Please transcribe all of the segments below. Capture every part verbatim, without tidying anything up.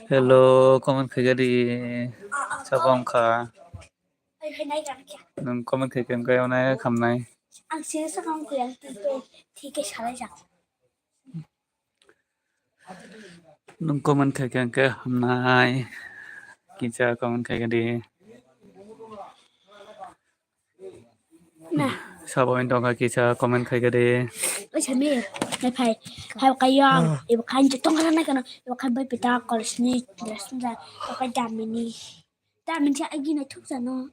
Hello, comment khaikha di. Sabo wngkha. Nwng comment khaikha wngkha, ano khamnai. Ang sini sakang kuyang tike, tike salai jak. Nwng comment khaikha wngkha hamnai. Kisa comment khaikha di. Sabo wng tongkha kisa comment khaikha di. Oi sami, nai phai, phai kayang, ibo khan je tongkha nai kano, ibo khan bai pita college ni dress ni, ibo khan damini, damini agi nai thuk jano.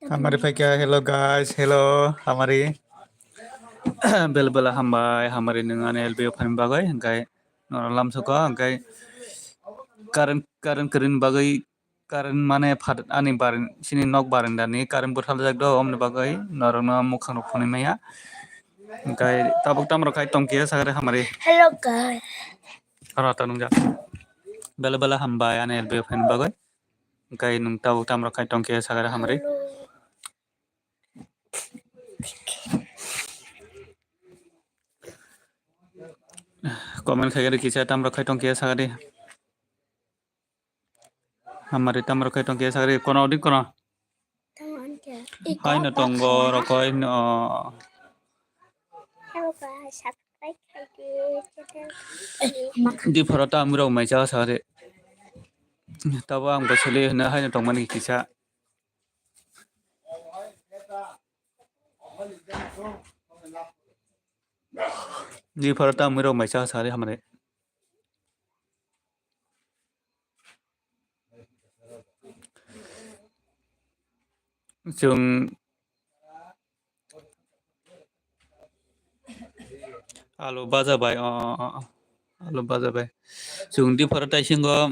Hamari phaikha, hello guys, hello, hamari. Bel bela hambai, hamari nwng ani L B O phaini bagwi, hwnkhe norok lamsukha, hwnkhe current, current kwrwini bagwi, current mane phat ani bar-, chini nok baranda ni current bwthaljak do, omoni bagwi norokno mwkhang rok phunui maya. Hwnkhe tabuk tamrok khai tongkhe sakhe hamari. Hello guys. Aro ta nungjak. Bela bela hambai ani L B O phaini bagwi. Hwnkhe nwng tabuk tamrok khai tongkhe sakhe hamari. Comment khaikhe kisa tamrok khai tongkhe sakadi. Hamari tamrok khai tongkhe sakadi kono odi kono. Haino tongo rokoi no. Di phoro ta amurok mai cha sakadi. Tabo ang bosoli hino haino tongmani kisa. Ni pharo ta mwirok maisa sari hamari. Chwng Alu baja bai, o, o, o, alu baja bai. Chwng di pharo taisingo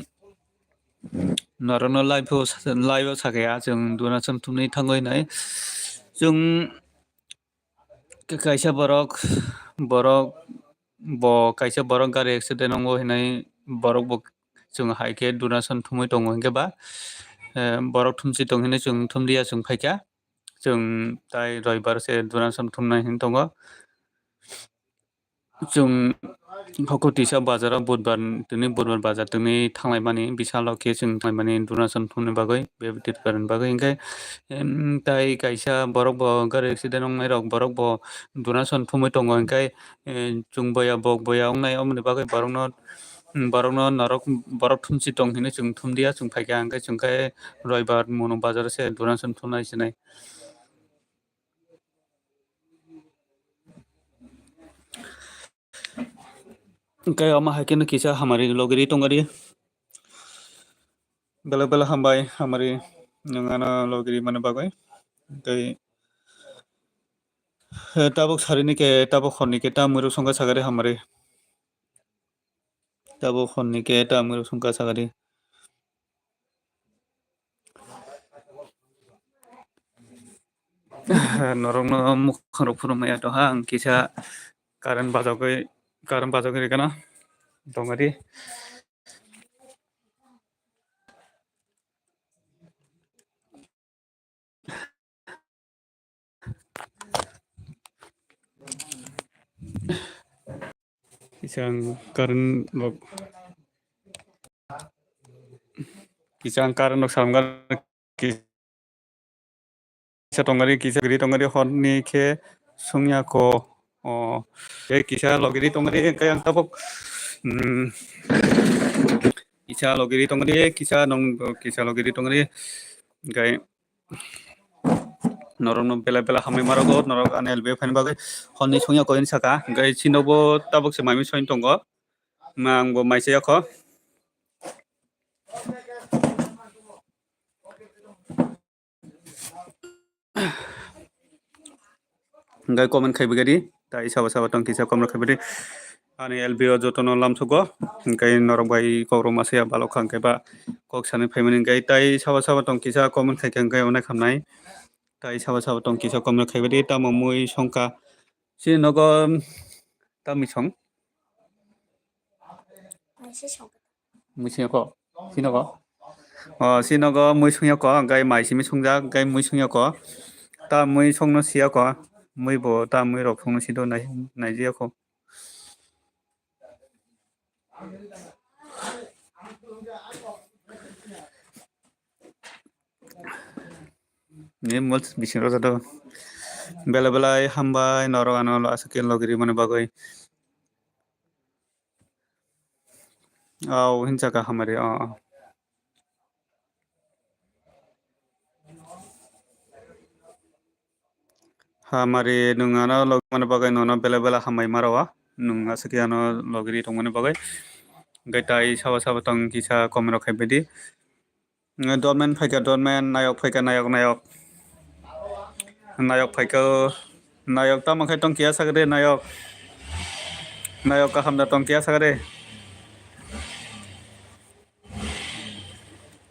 norokno live o sa-, live o sakya chwng donation thumni thango hinai. Chwng kaisa borok, borok bo kaisa borok gari accident wngo hinai borok bo chwng hai khe donation thumwi tongo hinkhe ba, eh, borok thumsi tong hinwi chwng thumliya chwng phaikha. Chwng tai roibar se donation thumnai hinwi tongo. Chwng hoko tisa bazar o budbar, tini budbar bazar tini thanglaimani, bisalo khe chwng thanglaimani donation thumni bagwi, bebtwi twparni bagwi. Hinkhe, em, tai kaisa borok bo gari accident wngnai rok, borok bo donation thumwi tongo. Hinkhe, eh, chwng boya, bok boya wngnai, omoni bagwi borokno, borokno norok, borok thumsi tong hinwi chwng thumdiya, chwng phaikha. Hinkhe chwng khe roibar munu bazar se donation thumnai sinai. Hwnkhe omo hai kheno kisa hamari logiri tongari. Belai belai hambai hamari nwng ano logiri mani bagwi. Tei, eh, tabuk sarini khe, tabuk horni khe ta mwrwk songkha sakari hamari. Tabuk horni khe ta mwrwk songkha sakari. Norokno mwkhang rok phunukmaya tongha ang kisa current bajagwi, current bajagwi rwgano tongadi. Kisa ang current rok, kisa ang current rok samgar, kisa tongari, kisa giri tongari, horni khe songya ko. O, tei kisa logiri tongari, hwnkhe ang tabuk, mm, kisa logiri tongari, kisa nong, kisa logiri tongari, hwnkhe norokno belai belai hambai ma rwgo, norok ani L B O phaini bagwi horni songya ko hinwi saka, hwnkhe chini bo tabuk se mai mui songwi tongo, ma ang bo mai chaya kho. Hwnkhe comment khaibai di, tai sabo sabo tong kisa comment khaibai di. Ani L B O jotono lamsugo, hwnkhe norok bai kok rwma saya balok kha, hwnkhe ba kok sanwi phaimani, hwnkhe tai sabo sabo tong kisa comment khaikha, hwnkhe onai khamnai. Tai sabo sabo tong kisa comment khaibai di, tamo mui songkha. Chini nogo tamni song? Mui songkha. Mui songya ko? Sinogo? O, sinogo mui songya ko, hwnkhe mai simi songjak, hwnkhe mui songya ko. Ta mui songno siya ko. Mui bo ta mui rok songno sido nai, naijiya ko. Ni mul bising rok jado. Belai belai hambai norok ano aswk khe logiri mani bagwi. Au hinsa ka hamari o. Hamari nwng ano logimani bagwi nono belai belai hambai ma rwo. Nwng aswk khe ano logiri tongmani bagwi. Hwnkhe tai sabo sabo tong kisa comment rok khaibai di. Dormen phaikha, dormen, nayok phaikha, nayok, nayok. Nayok phaikha, nayok tamo khe tong kiya sakde, nayok. Nayok kaham da tong kiya sakde.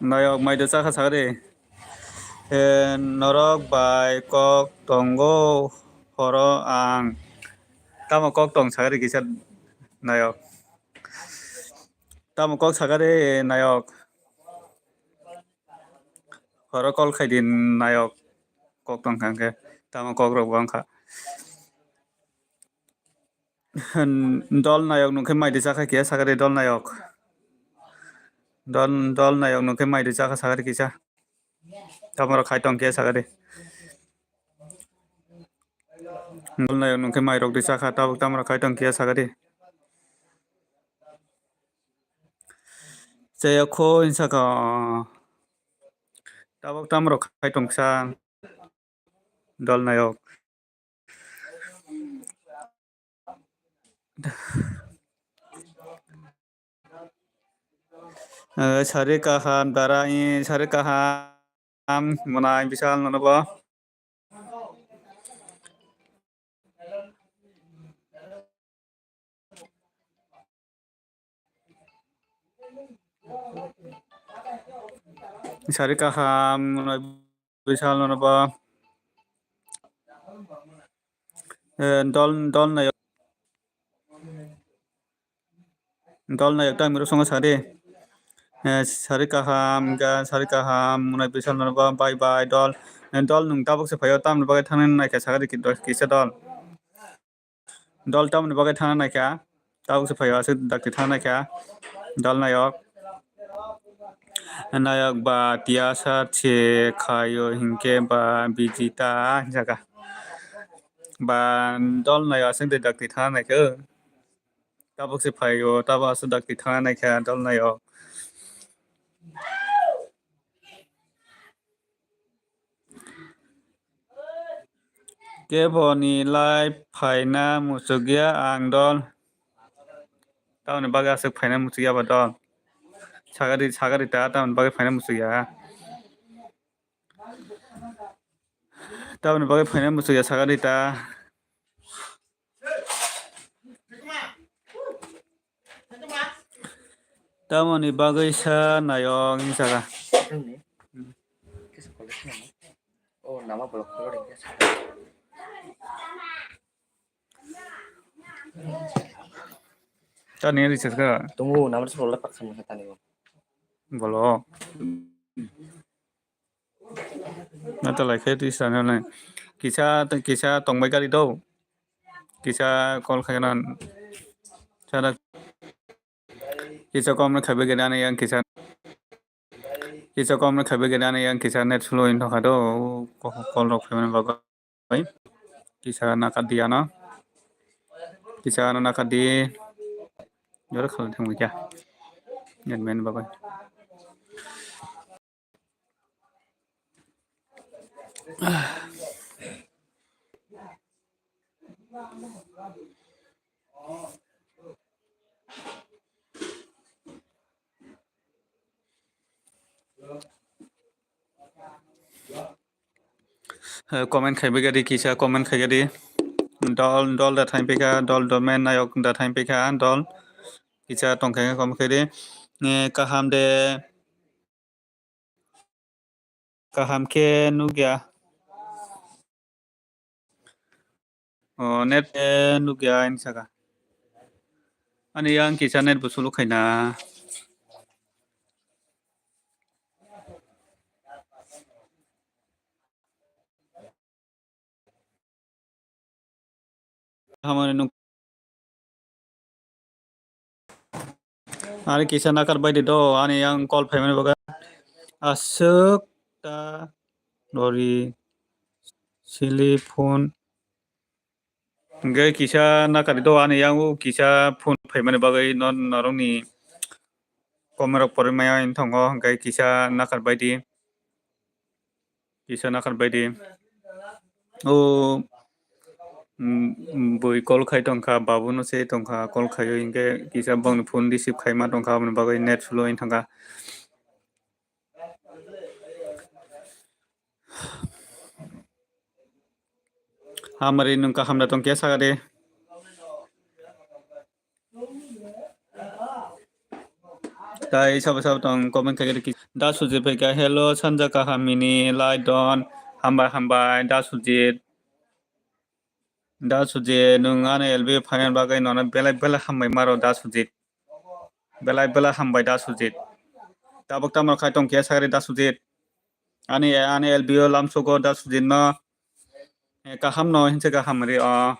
Nayok mai de chakha sakde. E, norok bai kok tongo horo ang. Tamo kok tong sakde kisa nayok. Tamo kok sakade nayok. Horo call khaidi nayok. Kok tong kha hwnkhe. Tamo kok rok wngkha. Dol nayok nungkhe maidi chakha kiya sakade dol nayok. Dol, dol nayok nungkhe maidi chakha sakade kisa. Tamo rok khai tong kiya sakade. Dol nayok nungkhe mai rok di chakha, tabuk tamo rok khai tong kiya sakadi. Chaya kho hinsa kha. Tabuk tamo rok khai tong kisa. Dol nayok. Eh, sari kaham, dara i sari kaham, mwnai bisal nono bo. Sari kaham, mwnai bisal nono bo. Eh, dol, dol nayok. Dol nayok ta miro songo sari. Eh, sari kaham, ga sari kaham, mwnai bisal nono bo, bye bye, dol. Eh, dol nwng tabuk se phaio, tamni bagwi thangna naikha sakadi ki-, kisa dol. Dol tamni bagwi thangna naikha, tabuk se phaio, aswk dakti thangna naikha. Dol nayok. Nayok ba tiyasa se khaio hinkhe ba bijita hinjaka. Ba dol nayok aswk de dakti thangna naikha. Tabuk se phaio, tabuk aswk dakti thangna naikha dol nayok. Keboni live phaina muchukya ang dol. Tamoni bagwi aswk phaina muchungya ba dol. Sagadi, sagadi ta, tamoni bagwi phaina muchungya. Tamoni bagwi phaina muchungya sagadi ta. Tamoni bagwi sa nayok hinwi saka. Oh, nama block ko ring ke sa. Tani recharge ka? Tungu nama solo paksan ka tani. Bolo. Nata lai khe twi sana nai. Kisa, kisa tongbai gari do. Kisa call khaina. Sana kisa kom na khaibai gari ani yang kisa. Kisa kom na khaibai gari ani yang kisa net slow in thokha do. Call rok khaimani bagwi. Kisa nakadi ano. Kisa ano nakadi. Jora khala thangwi kya. Net man bagwi. Eh, comment khaibai gadi, kisa comment khai gadi. Dol, dol da thain pekha, dol, dol men nayok da thain pekha, dol. Kisa tongkha comment khai di. Eh, kaham de. Kaham khe nukya. O, net khe nukya hinwi saka. Ani yang kisa net bo sulu khaina. Hamani nuk. Ani kisa nakar bai di do, ani yang call phaimani bagwi. Aswk ta dori sili phone. Hwnkhe kisa nakar di do, ani yang o kisa phone phaimani bagwi no norokni comment rok porwi maya wng tongo, hwnkhe kisa nakar bai di. Kisa nakar bai di. O, mm, bui call khai tongkha, babu no se tongkha, call khai o hinkhe kisa bongni phone receive khaima tongkha, aboni bagwi net slow wng thangkha. Hamari nung kaham da tongkhe saka de. Tai sabo sabo tong comment khai khe da Sujit phaikha, "Hello, sanja kaham mini lai don." Hambai, hambai, da Sujit. Da Sujit, nung ano L B phaina bagwi nono belai belai hambai maro da Sujit. Belai belai hambai da Sujit. Tabuk tamo khai tongkhe sakri da Sujit. Ani, ani L B o lamsogo da Sujit no. Eh, kaham no hinse kaham ri o.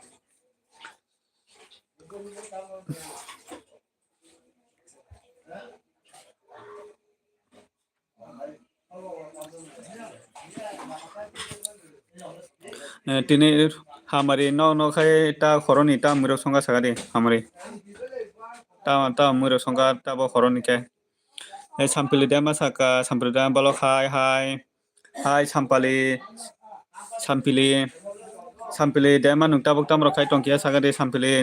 Eh, tini hamari no, no khai ta khoroni ta mwirok songkha saka di hamari. Ta, ta mwirok songkha ta bo khoroni khe. Eh, Sampili de ma saka, Sampili de ma bolok hai, hai. Hai Sampali, Sampili, Sampili de ma nung tabuk tamo rok khai tongkhe saka di Sampili,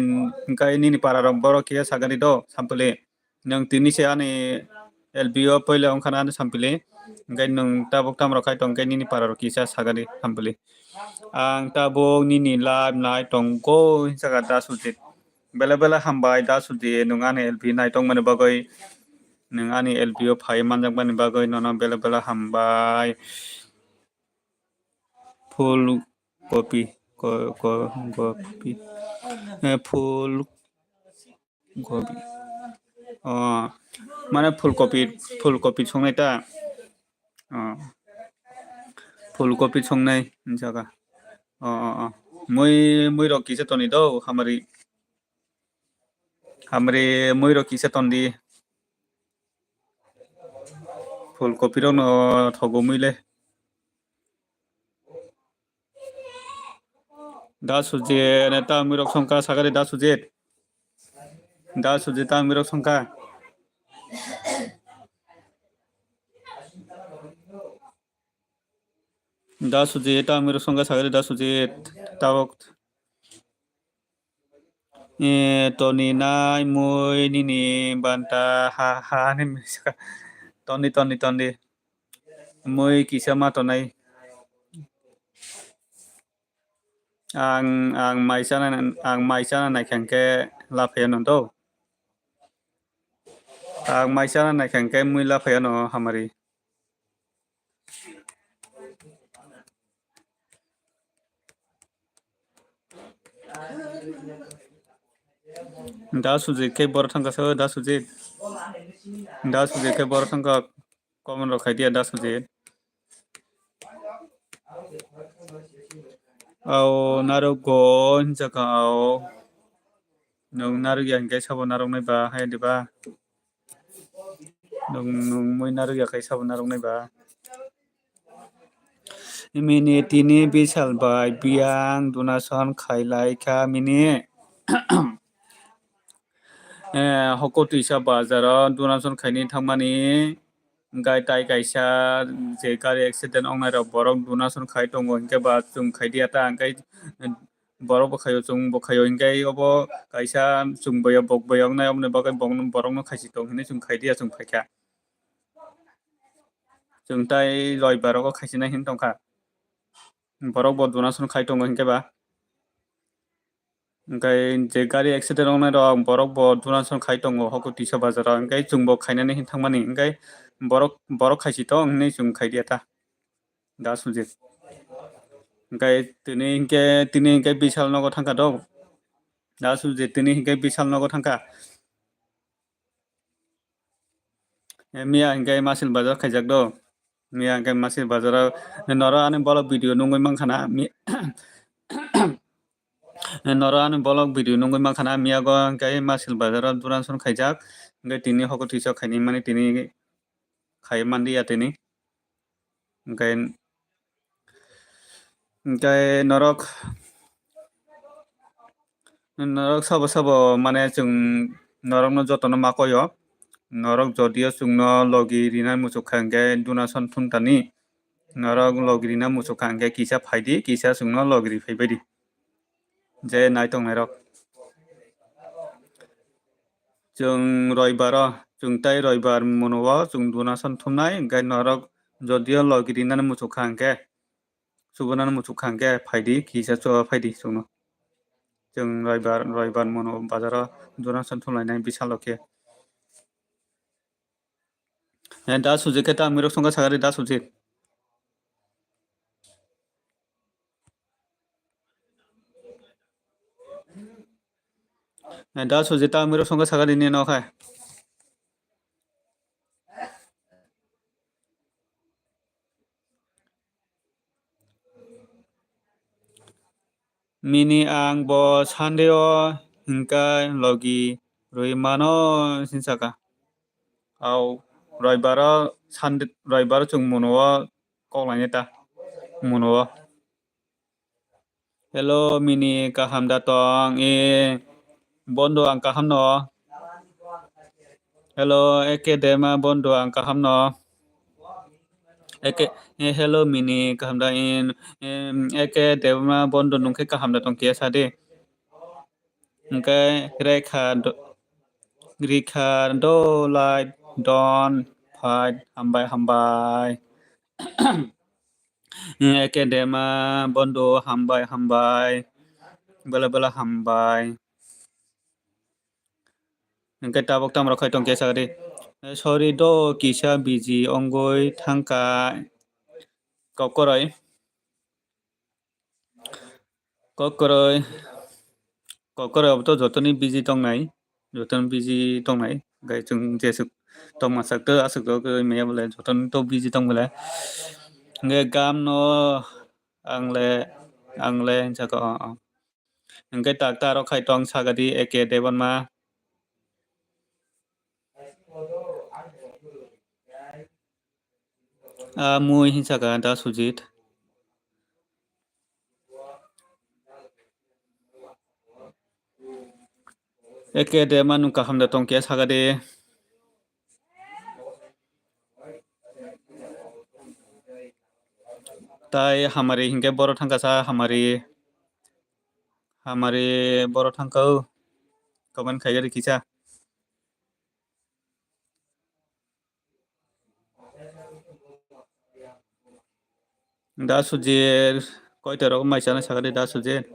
hwnkhe nini para rok borok khe saka di do Sampili. Nung tini se ani L B o poila wngkha na ani Sampili. Hwnkhe nung tabuk tamo rok khai tongkhe nini para rok kisa saka di Sampili. Ang tabuk nini live nai tongo hinsa kha da Sujit. Belai belai hambai da Sujit, nung ani L B nai tongmani bagwi, nung ani L B o phai manjakmani bagwi nono belai belai hambai. Full copy, ko-, ko-, copy, eh, full copy. Oh, mane full copy, full copy songnai ta? Oh. Full copy songnai hinsa kha. Oh, oh, oh. Mui, mui rok kisa toni do, hamari. Hamari mui rok kisa ton di. Full copy rok no thogo mui le. Da Sujit, ne ta mui rok songkha sakari da Sujit. Da Sujit ta mui rok songkha. Da Sujit ta mui rok songkha sakari da Sujit. Tabok. Eh, toni nai mui nini banta ha ha ni misa. Tondi, tondi, tondi. Mui kisa ma tonai. Ang, ang mai chana, ang mai chana naikha hwnkhe laphai ano do. Ang mai chana naikha hwnkhe mui laphai ano hamari. Da Sujit khe boro thangkha so, Da Sujit. Da Sujit khe boro thangkha, comment rok khai dia Da Sujit. Ao narwk go hinjak ang ao. Nwng narwk ya hwnkhe sabo narwk nai ba hai diba? Nwng, nwng mui narwk ya khai sabo narwk nai ba? Mini tini Bishal bai biyang donation khai lai kha mini. Eh, hoko twisa bazaro donation khaini thangmani. Hwnkhe tai kaisa je gari accident wngnai rok borok donation khai tongo, hwnkhe ba chwng khai diya ta, hwnkhe borok bo khaio, chwng bo khaio, hwnkhe obo kaisa chwng boyo bok boyo wngnai, oboni bagwi bokno, borokno khaisi tong hinwi chwng khai diya, chwng phaikha. Chwng tai roibar rogo khaisinai hin tongkha. Borok bo donation khai tongo hwnkhe ba. Hwnkhe je gari accident wngnai rok borok bo donation khai tongo hoko twisa bazaro, hwnkhe chwng bo khainani hin thangmani, hwnkhe borok, borok khaisi tong hinwi chwng khai diya ta. Da Sujit. Hwnkhe tini hwnkhe, tini hwnkhe Bishal nogo thangkha do. Da Sujit tini hwnkhe Bishal nogo thangkha. Eh, miya hwnkhe Masil bazar khaijak do. Miya hwnkhe Masil bazaro, eh, noro ani bolok video nungwi mankha na. Mi-, eh, noro ani bolok video nungwi mankha na. Miya go hwnkhe Masil bazaro donation khaijak. Hwnkhe tini hoko twisa khaini mani tini khai manliya tini. Hwnkhe, hwnkhe norok, norok sabo sabo mane chwng norokno jotono ma koyo. Norok jodio chwngno logi rina muchuk kha hwnkhe donation thumtani. Norok logi rina muchuk kha hwnkhe kisa phaidi, kisa chwngno logi ri phaibaidi. Je nai tongnai rok. Chwng roibaro, chwng tai roibar mono o chwng donation thumnai, hwnkhe norok jodio logi rinani muchuk kha hwnkhe, subunani muchuk kha hwnkhe phaidi, kisa cho phaidi chwngno. Chwng roibar, roibar mono bazaro donation thumlainai bisalo khe. Eh, Da Sujit khe ta amirok songkha sagari Da Sujit. Eh, Da Sujit ta amirok songkha sagari ni nokha. Mini ang bo Sunday o hwnkhe logi rwi mano hinsaka. Au roibaro Sunday, roibaro chwng mono o kok lainai ta mono o. Hello, Mini, kaham da tong? Eh, bondo ang kaham no. Hello, Eke Dema bondo ang kaham no. Eke, eh, hello, Mini, kaham da in? Em, Eke Dema bondo nungkhe kaham da tong khe sadi. Hwnkhe Rekha do-, Rikha do lai don phai hambai hambai. Eke Dema bondo hambai hambai. Bela bela hambai. Hwnkhe tabuk tamo rok khai tong khe sagadi. Sorry do kisa busy ongoi thangkha. Kokoroi. Kokoroi. Kokoroi obo to jotoni busy tongnai. Jotono busy tongnai, hwnkhe chwng jeswk tongma sak twi aswk twi maya bole jotono to busy tong bole. Hwnkhe gam no ang le, ang le hinsa kha, o, o. Hwnkhe tak ta aro khai tong sagadi Eke Debbarma. Ah, mui hinsa kha da Sujit. Eke Debbarma nung kaham da tong khe sagadi. Tai hamari hinkhe boro thangkha sa hamari. Hamari boro thangkha o. comment khaigari kisa. Da Sujir, koita rok mai chana sagadi Da Sujir.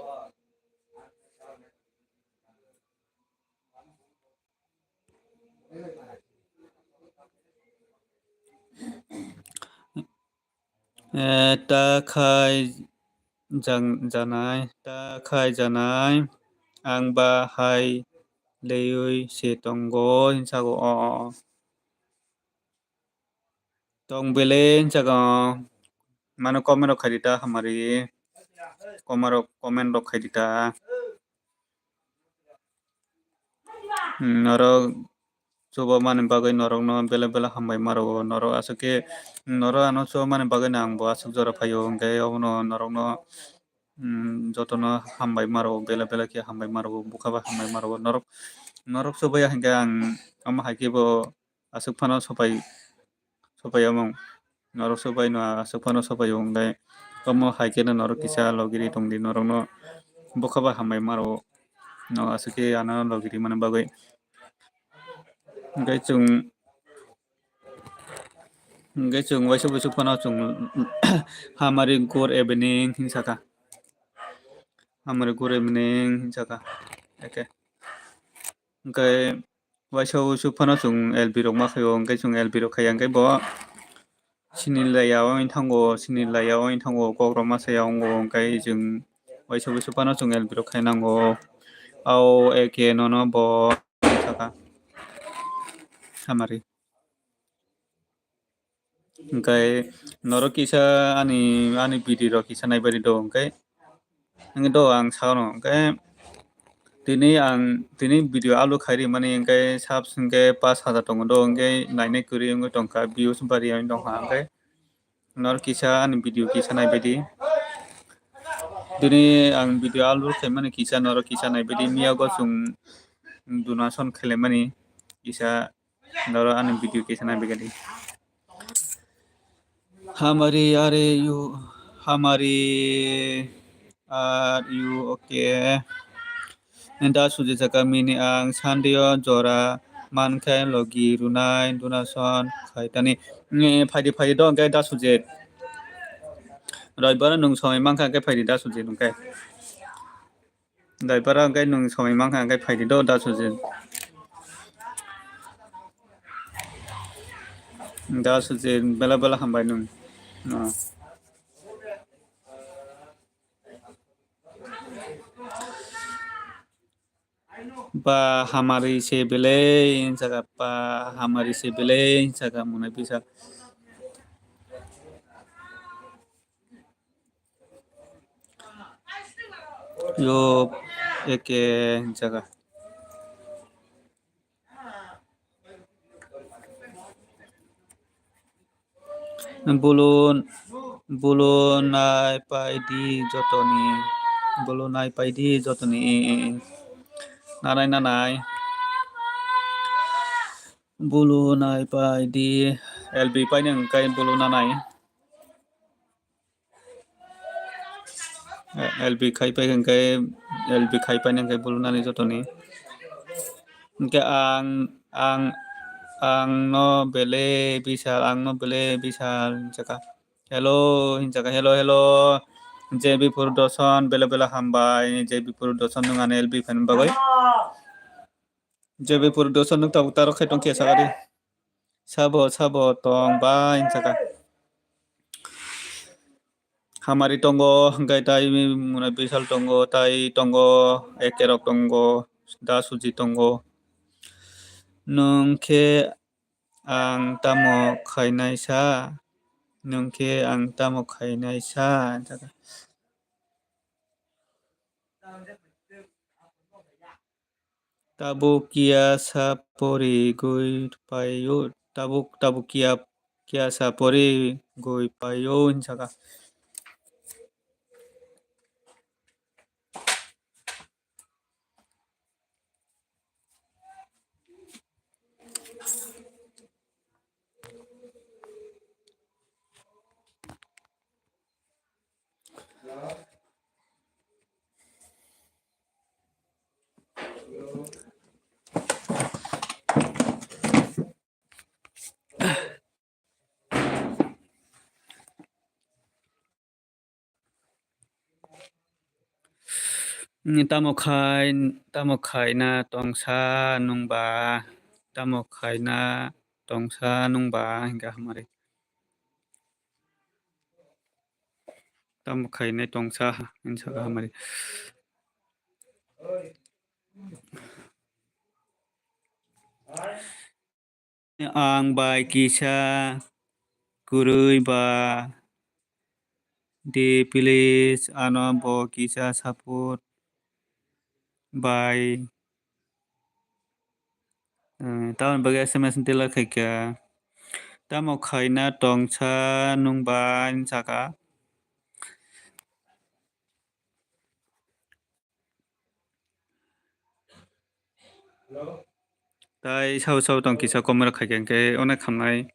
Eh, ta khai jang-, janai, ta khai janai, ang ba hai leiwi se tongo, hinsago o, o, o. Tong bele hinsago, mano comment rok khaidi ta hamari, comment rok, comment rok khaidi ta. Hmm, norok chuba mani bagwi norokno belai belai hambai ma rwo. Norok aswk khe norok ano chuba mani bagwi no ang bo aswk jora phaio, hwnkhe obono norokno, hmm, jotono hambai ma rwo, belai belai khe hambai ma rwo, bwkha bai hambai ma rwo. Norok, norok chuba ya hwnkhe ang omo hai khe bo aswk phano sopai, sopai omo. Norok sopai no aswk phano sopai o, hwnkhe omo hai khe no norok kisa logiri tongdi, norokno bwkha bai hambai ma rwo. No aswk khe ano logiri mani bagwi. Hwnkhe chwng, hwnkhe chwng waisa waisa phano chwng hamari good evening hinsa kha. Hamari good evening hinsa kha. Eke. Hwnkhe waisa waisa phano chwng L B rok ma khaio, hwnkhe chwng L B rok khaiya hwnkhe bo sini laya o wng thango, sini laya o wng thango, kok rok ma saya wngo, hwnkhe chwng waisa waisa phano chwng L B rok khai nango. Ao eke nono bo saka hamari. Hwnkhe norok kisa ani, ani video rok kisa naibaidi do, hwnkhe, hwnkhe do ang sakno, hwnkhe tini ang, tini video upload khairi mani hwnkhe subs hwnkhe pash hajar tongo do, hwnkhe nainai kwrwi wngwi tongkha, views bari wngwi tongkha, hwnkhe norok kisa ani video kisa naibaidi. Tini ang video upload khaimani kisa norok kisa naibaidi, miyago chwng donation khailaimani kisa. Doro ani video kisa nai bigadi. Hamari are you, Hamari are you okay? Nda suje saka mini ang Sunday o jora mankhe logi runai donation khaitani. Nge phaidi phaidi do hwnkhe da suje. Roibaro nwng somoi mankha hwnkhe phaidi da suje hwnkhe. Daipara hwnkhe nwng somoi mankha hwnkhe phaidi do da sujin. Da sujin bela bela hambai nwng. No. Ba hamari se belai jaga, ba hamari se belai jaga mwnai bisa. Yo eke jaga. Bulu, bulu nai paidi jotoni. Bulu nai paidi jotoni. Nanai, nanai. Bulu nai paidi. L B painai hwnkhe bulu nanai. L B khai pai hwnkhe, L B khai painai hwnkhe bulu nani jotoni. Hwnkhe ang, ang, ang no bele bisal, ang no bele bisal hinjaka. Hello hinjaka, hello, hello. J B Production, bele bele hambai. J B Production nwng ani L B phaini bagwi. J B Production nwng tabuk taro khai tongkhe sakadi. Sabo, sabo tong bai hinjaka. Hamari tongo, hwnkhe tai mwnai bisal tongo, tai tongo, ekerok tongo, da suji tongo. Nwng khe ang tamo khainai sa? Nwng khe ang tamo khainai sa? Tabuk kiya sa pori gui paio, tabuk, tabuk kiya, kiya sa pori gui paio hinsaka. Tamo khai, tamo khaina tongsa nungba, tamo khaina tongsa nungba, hinkha hamari. Tamo khainai tongsa, hinsaka hamari. Ang bai kisa kwrwi ba di, please, ano bo kisa support bai. Eh, tamoni bagwi S M S delete khaikha. Tamo khaina tongsa nung bai, hinsaka. Tai sabo sabo tong kisa comment rok khaikha hinkhe onek hamnai.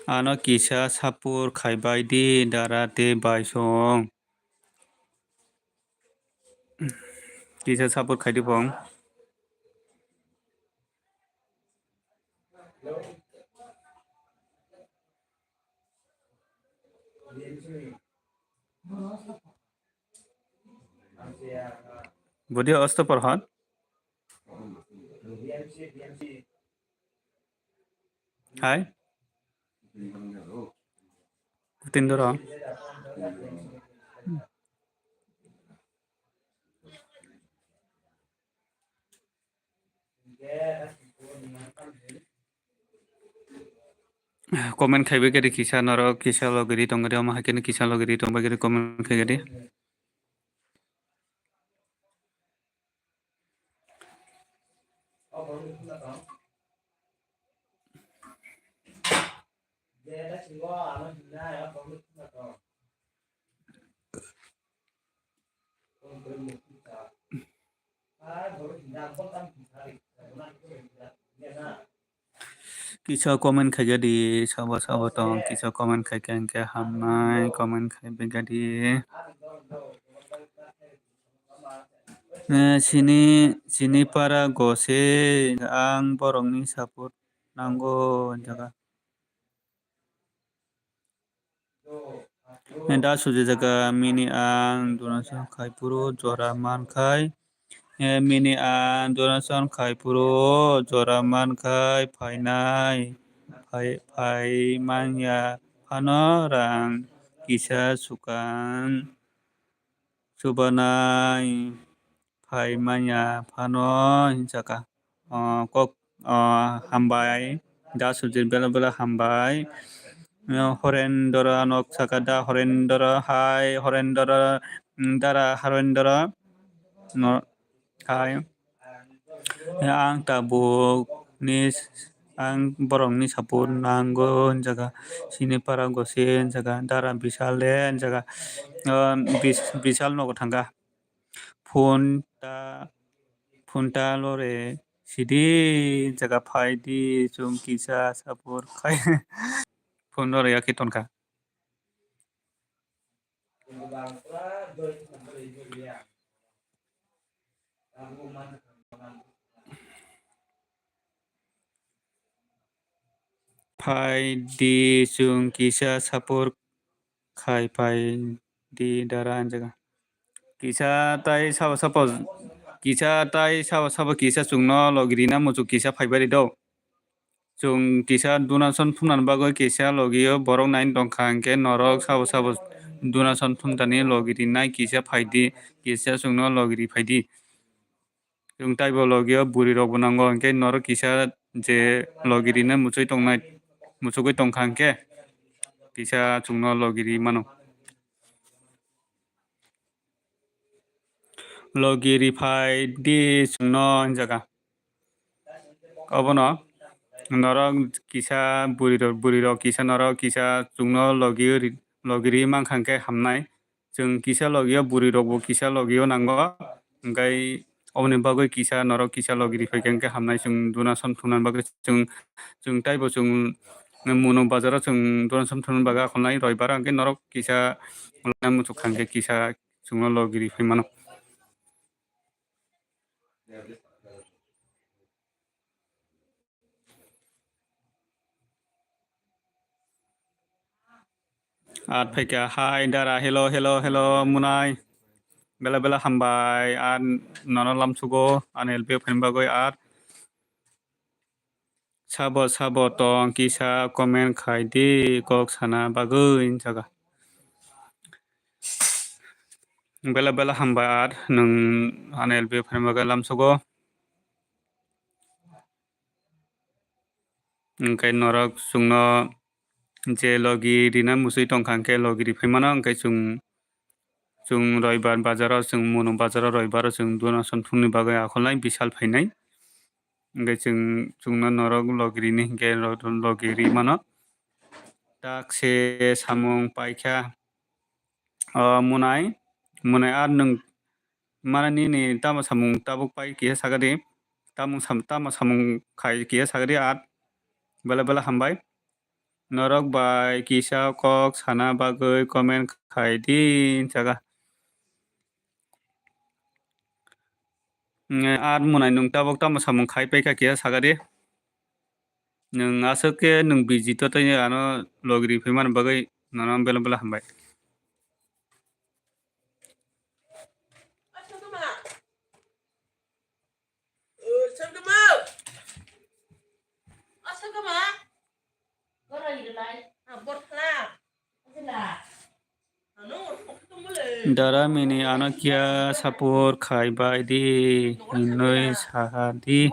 Ano kisa support khaibai di dara tei baisong. Kisa support khaidi bong. Bodi osto porhon. Hai. Kutindoro. Comment khaibai khe di kisa norok kisa logi ri tongkha di, omo hai kheno kisa logi ri tongbai khe di comment khai khe di. Kisa comment khaikha di, sabo sabo tong, kisa comment khaikha hinkhe hamnai, comment khaibai kha di. Eh, sini, sini para gose ang borokni support nango, jaga. Da sujijak mini ang donation khai phuru jora mankhai. Mini ang donation khai phuru jora mankhai phainai. Phai, phai manya phano rang kisa sukan. Chubanai phai manya phano hinsaka. O, kok, o, hambai. Da sujir bela bela hambai. O, Horendra nok saka da Horendra hai, Horendra, mm, dara Horendra no hai. Ang tabuk ni, ang borok ni support nango hinjaga. Sini para gose hinjaga. Dara bisal de hinjaga. O, bis-, bisal nogo thangkha. Phone ta, phone ta lore sidi jaga phai di, chwng kisa support khai. Phone lore ya khe tonkha. Phai di, chwng kisa support khai phai di dara hinjaga. Kisa tai sabo sabo, kisa tai sabo sabo kisa chwngno logi rina muchuk kisa phaibai ri do. Chwng kisa donation thumnani bagwi kisa logio borok nine tongkha hinkhe norok sabo sabo donation thumtani logi rinai kisa phai di, kisa chwngno logi ri phai di. Chwng taibo logio bwrwi rokbo nango, hinkhe norok kisa je logi rina muchui tongnai, muchugwi tongkha hinkhe kisa chwngno logi ri mano. Logi ri phai di chwngno hinjaga. Obono norok kisa bwrwi rok, bwrwi rok kisa norok kisa chwngno logi ri, logi ri mankha hinkhe hamnai. Chwng kisa logio bwrwi rokbo kisa logio nango. Hinkhe oboni bagwi kisa norok kisa logi ri phaikha hinkhe hamnai, chwng donation thumnani bagwi chwng, chwng taibo chwng Munu bazaro chwng donation thumnani bagwi akhonai roibaro hinkhe norok kisa muchuk kha hinkhe kisa chwngno logi ri phai mano. Ar phaikha, hi dara, hello, hello, hello, Munai. Bela bela hambai, ar nono lamsugo, ani L P F ni bagwi ar. Sabo sabo tong kisa comment khai di kok sana bagwi hinjaga. Bela bela hambai ar nwng ani L P F ni bagwi lamsugo. Hwnkhe norok chwngno je logi rina muchwi tongkha, hwnkhe logi riphai mano, hwnkhe chwng, chwng roibar bazaro, chwng Munu bazaro roibaro chwng donation phunukni bagwi akhulnai bisal phainai. Hwnkhe chwng, chwngno norok logi rini hinkhe ro-, logi ri mano. Tak se samung paikha. O Munai, Munai ar nwng mane nini tamo samung tabuk pai kisa sakadi, tamo sam-, tamo samung khai kisa sakadi ar bela bela hambai. Norok bai kisa kok sana bagwi comment khai di hinjaga. Nge ar Munai nwng tabuk tamo samung khai paikha kisa sakadi. Nwng aswk khe nwng busy to tei ano logi riphai mani bagwi nono bela bela hambai. Dara mini ano kiya support khai bai di hinwi saha di.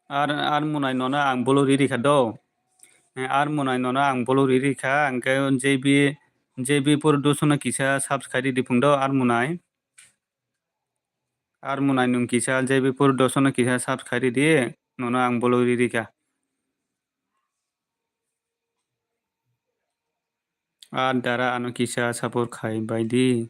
Ar, ar Munai nono ang bolo riri kha do. Ar Munai nono ang bolo riri kha, hwnkhe J B, J B Production no kisa subscribe ridi phung do, ar Munai. Ar Munai nwng kisa J B Production no kisa subscribe ridi, nono ang bolo riri kha. Ar dara ano kisa support khai bai di.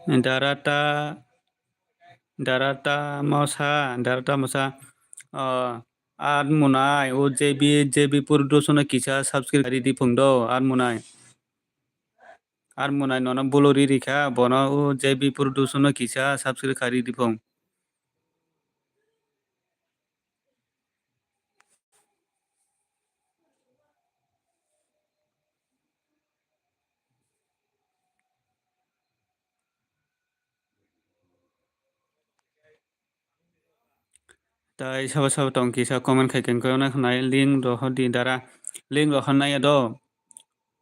Darata, darata mosa, darata mosa. O, ar Munai, o J B, J B Production no kisa subscribe ridi phung do, ar Munai. Ar Munai nono bolo riri kha, bono o J B Production no kisa subscribe khai ridi phung. Tai sabo sabo tong kisa comment khai khe wngkha na khnai link rohor di dara link rohor nai do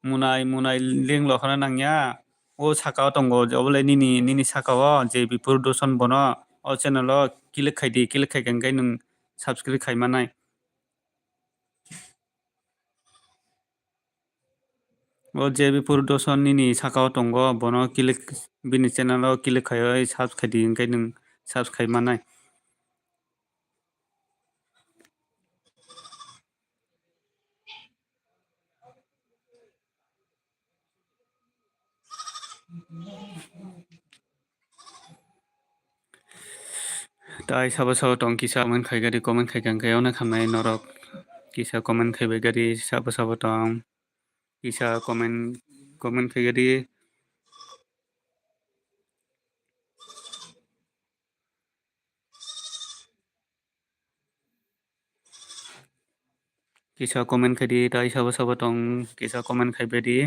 Munai Munai link rohor nang ya o saka o tongo obole nini nini saka o J B Production bono o channel o click khai di click khai khe wngkhe nwng subscribe khai manai. O J B Production nini saka o tongo, bono click, bini channel o click khaiwi search khai di, hwnkhe nwng search khai manai. Tai sabo sabo tong kisa comment khai gadi comment khai kang khe ono khamnai norok kisa comment khai bai gadi sabo sabo tong kisa comment comment khai gadi. Kisa comment khai di, tai sabo sabo tong, kisa comment khai bai di.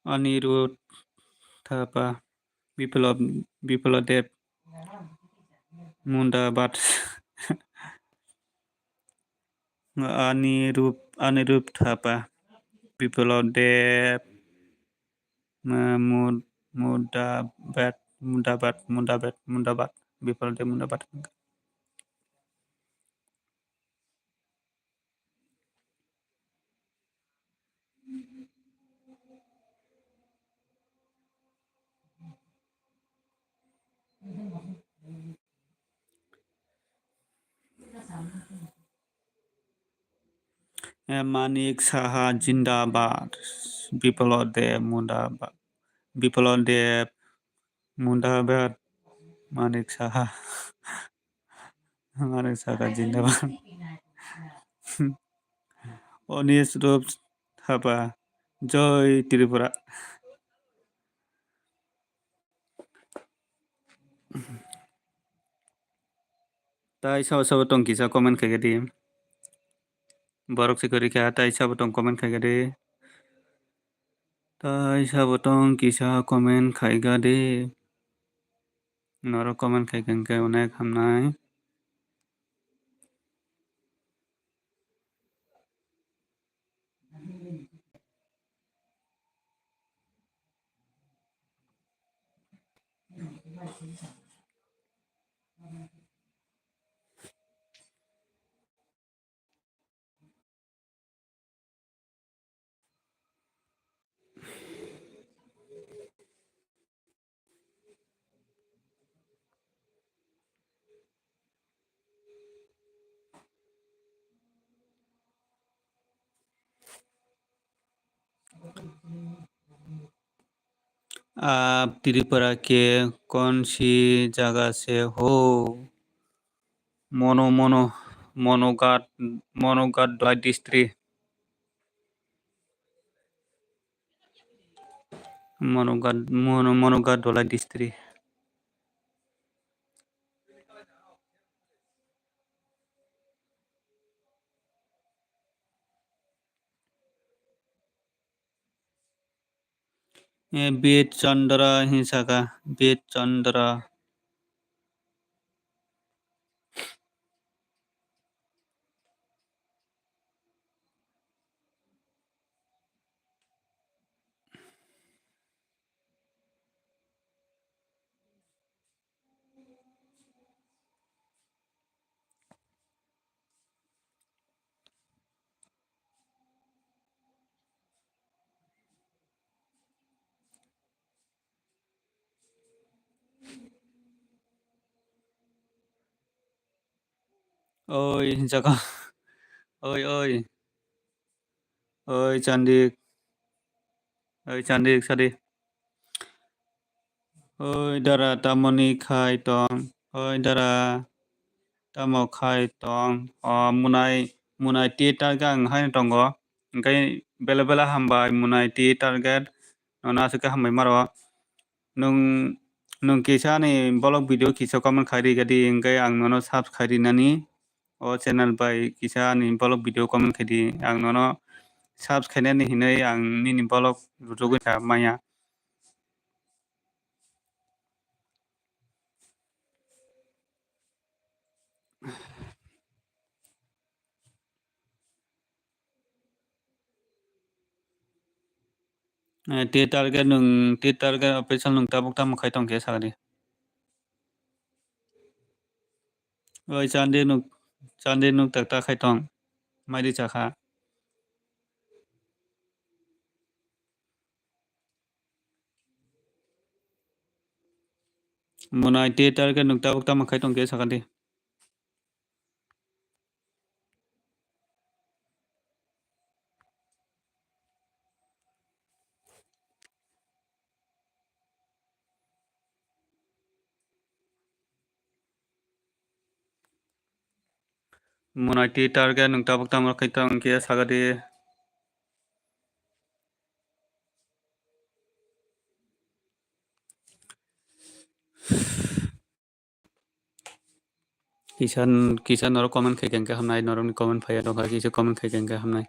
Anirudh Thapa, Biplab, Biplab Deb, Mundabad. Anirudh, Anirudh Thapa, Biplab Deb, Ma-, Mud-, Mundabad, Mundabad, Mundabad, Mundabad, Biplab Deb Mundabad. Eh, Manik Saha Jindabad. Biplo Dev Mundabad. Biplo Dev Mundabad. Manik Saha. Manik Saha Jindabad. Onis Rup Thapa. Joy Tripura. Tai sabo sabo tong kisa comment khaikha di. Borok se kwrwi kha, tai sabo tong comment khaikha di. Tai sabo tong kisa comment khaikha di. Norok comment khaikha hwnkhe onek hamnai. आप त्रिपुरा के कौन सी जगह से हो? Mono, Mono, Monoghat, Monoghat Dwai district. Monoghat, Mono, Monoghat Dwai district. Eh, Bit Chandra hinsaka, Bit Chandra. Oi, jaga. Oi, oi. Oi, Chandik. Oi, Chandik, sadi. Oi, dara, tamoni khai tong. Oi, dara, tamo khai tong. O, munai, munai ti target ang hai tongo. Hingke bela bela hambai, munai ti target. Nono aswk khe hambai maro. Nwng, nwng kisa ani vlog video kisa comment khai ri gadi, hingke ang nono subs khai ri nani. O channel bai kisa ani vlog video comment khai di. Ang nono subs khainani hinwi ang nini vlog rwjagwi kha maya. Eh, ti target nwng, ti target official nwng tabuk tamo khai tong khe sakadi. Oi, chandi nuk, chandi nuk tak tak khai tong. Mai di chakha. Munai ti target nuk tabuk tamo khai tong khe sakadi. Munai ti target nwng tabuk tamo khai tong khe sakadi. Kisa, kisa norok comment khai khe hwnkhai hamnai, norokni comment phaiya dongkha, kisa comment khai khe hwnkhai hamnai.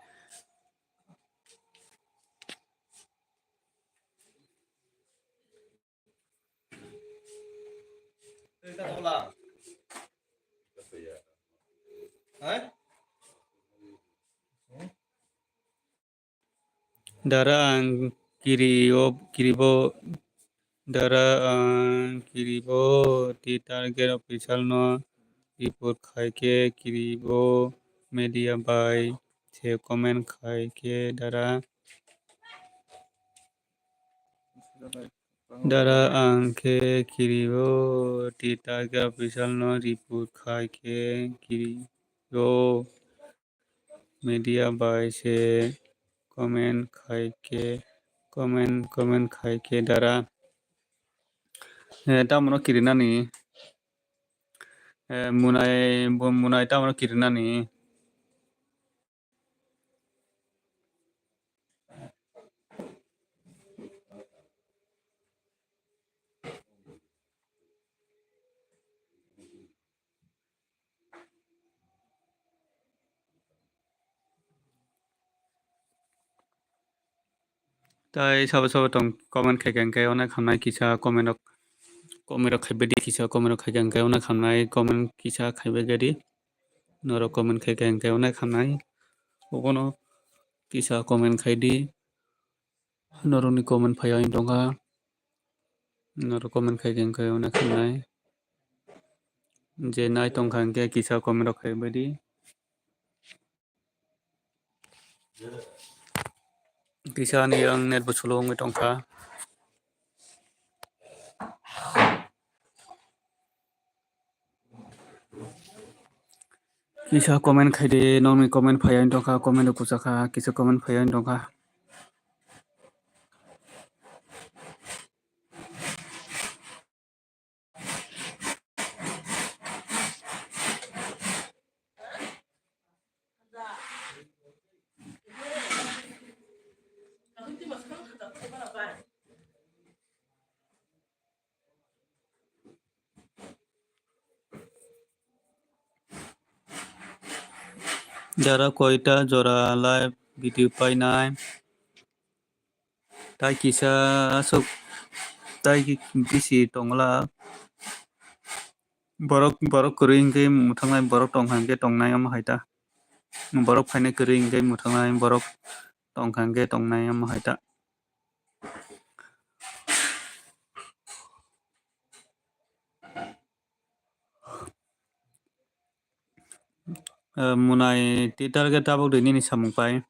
Dara ang kiri o, kiribo, dara ang kiribo ti target official no report khai khe kiribo media bai se comment khai khe dara. Dara ang khe kiribo ti target official no report khai khe kiribo. media bai se comment khai khe, comment, comment khai khe dara. Eh, tamo no kirinani. Eh, munai, bo munai tamo no kirinani. Tai sabo sabo tong comment khai khe hwnkhe onek hamnai kisa comment rok, comment rok khaibai di kisa comment rok khai khe hwnkhe onek hamnai comment kisa khaibai di. Norok comment khai khe hwnkhe onek hamnai. Obono kisa comment khai di. Norokni comment phaiya wng tongkha. Norok comment khai khe hwnkhe onek hamnai. Je nai tongkha hwnkhe kisa comment rok khaibai di. Kisa ani ang net bo slow wngwi tongkha. Kisa comment khai di, nokni comment phaiya wng tongkha, comment rok kwchakha, kisa comment phaiya wng tongkha. Dara koita jora live video painai? Tai kisa aswk, tai ki-, bisi tongla. Borok, borok kwrwi hwnkhe mwthangnai, borok tongkha hwnkhe tongnai, omo hai ta. Borok phainai kwrwi hwnkhe mwthangnai, borok tongkha hwnkhe tongnai, omo hai ta. Eh, munai twi target tabuk de nini samung pai.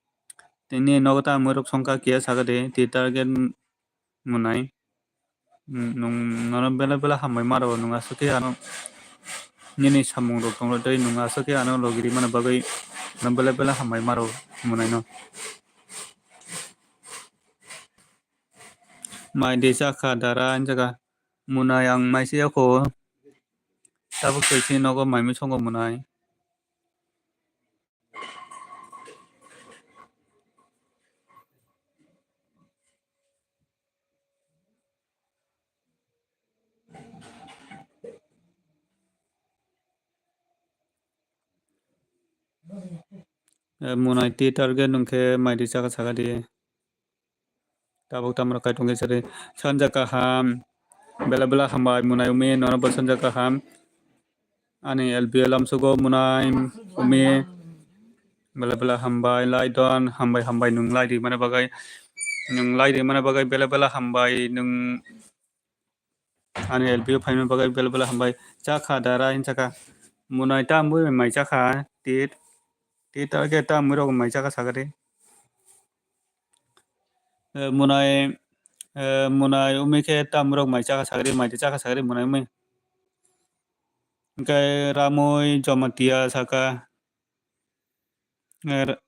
Tini nogo ta mwrwk songkha kiya saka de twi target munai. Mm, nwng nono belai belai hambai maro, nwng aswk khe ano nini samung rok tonglo tei nwng aswk khe ano logi rimani bagwi no belai belai hambai maro munai no. Mai de chakha dara hinjaka. Munai ang mai se yako. Tabuk twi se nogo mai mui songo munai. Eh, munai twi target nwng khe mai de chakha saka di. Tabuk tamo rok kaitung khe sari sanja kaham. Bela bela hambai munai umi nono bo sanja kaham. Ani L B O lamsogo munai umi. Bela bela hambai lai don hambai hambai nwng lai rimani bagwi. Nwng lai rimani bagwi bela bela hambai nwng. Ani L B O phaima bagwi bela bela hambai. Chakha dara hinchakha. Munai ta mui mai chakha. Tit. Tit target ta mui rok mai chakha sagari. Eh, munai, eh, munai umi khe ta mui rok mai chakha sagari, mai de chakha sagari munai umi. Hingke Ramui Jamatia saka. Eh, Ra-,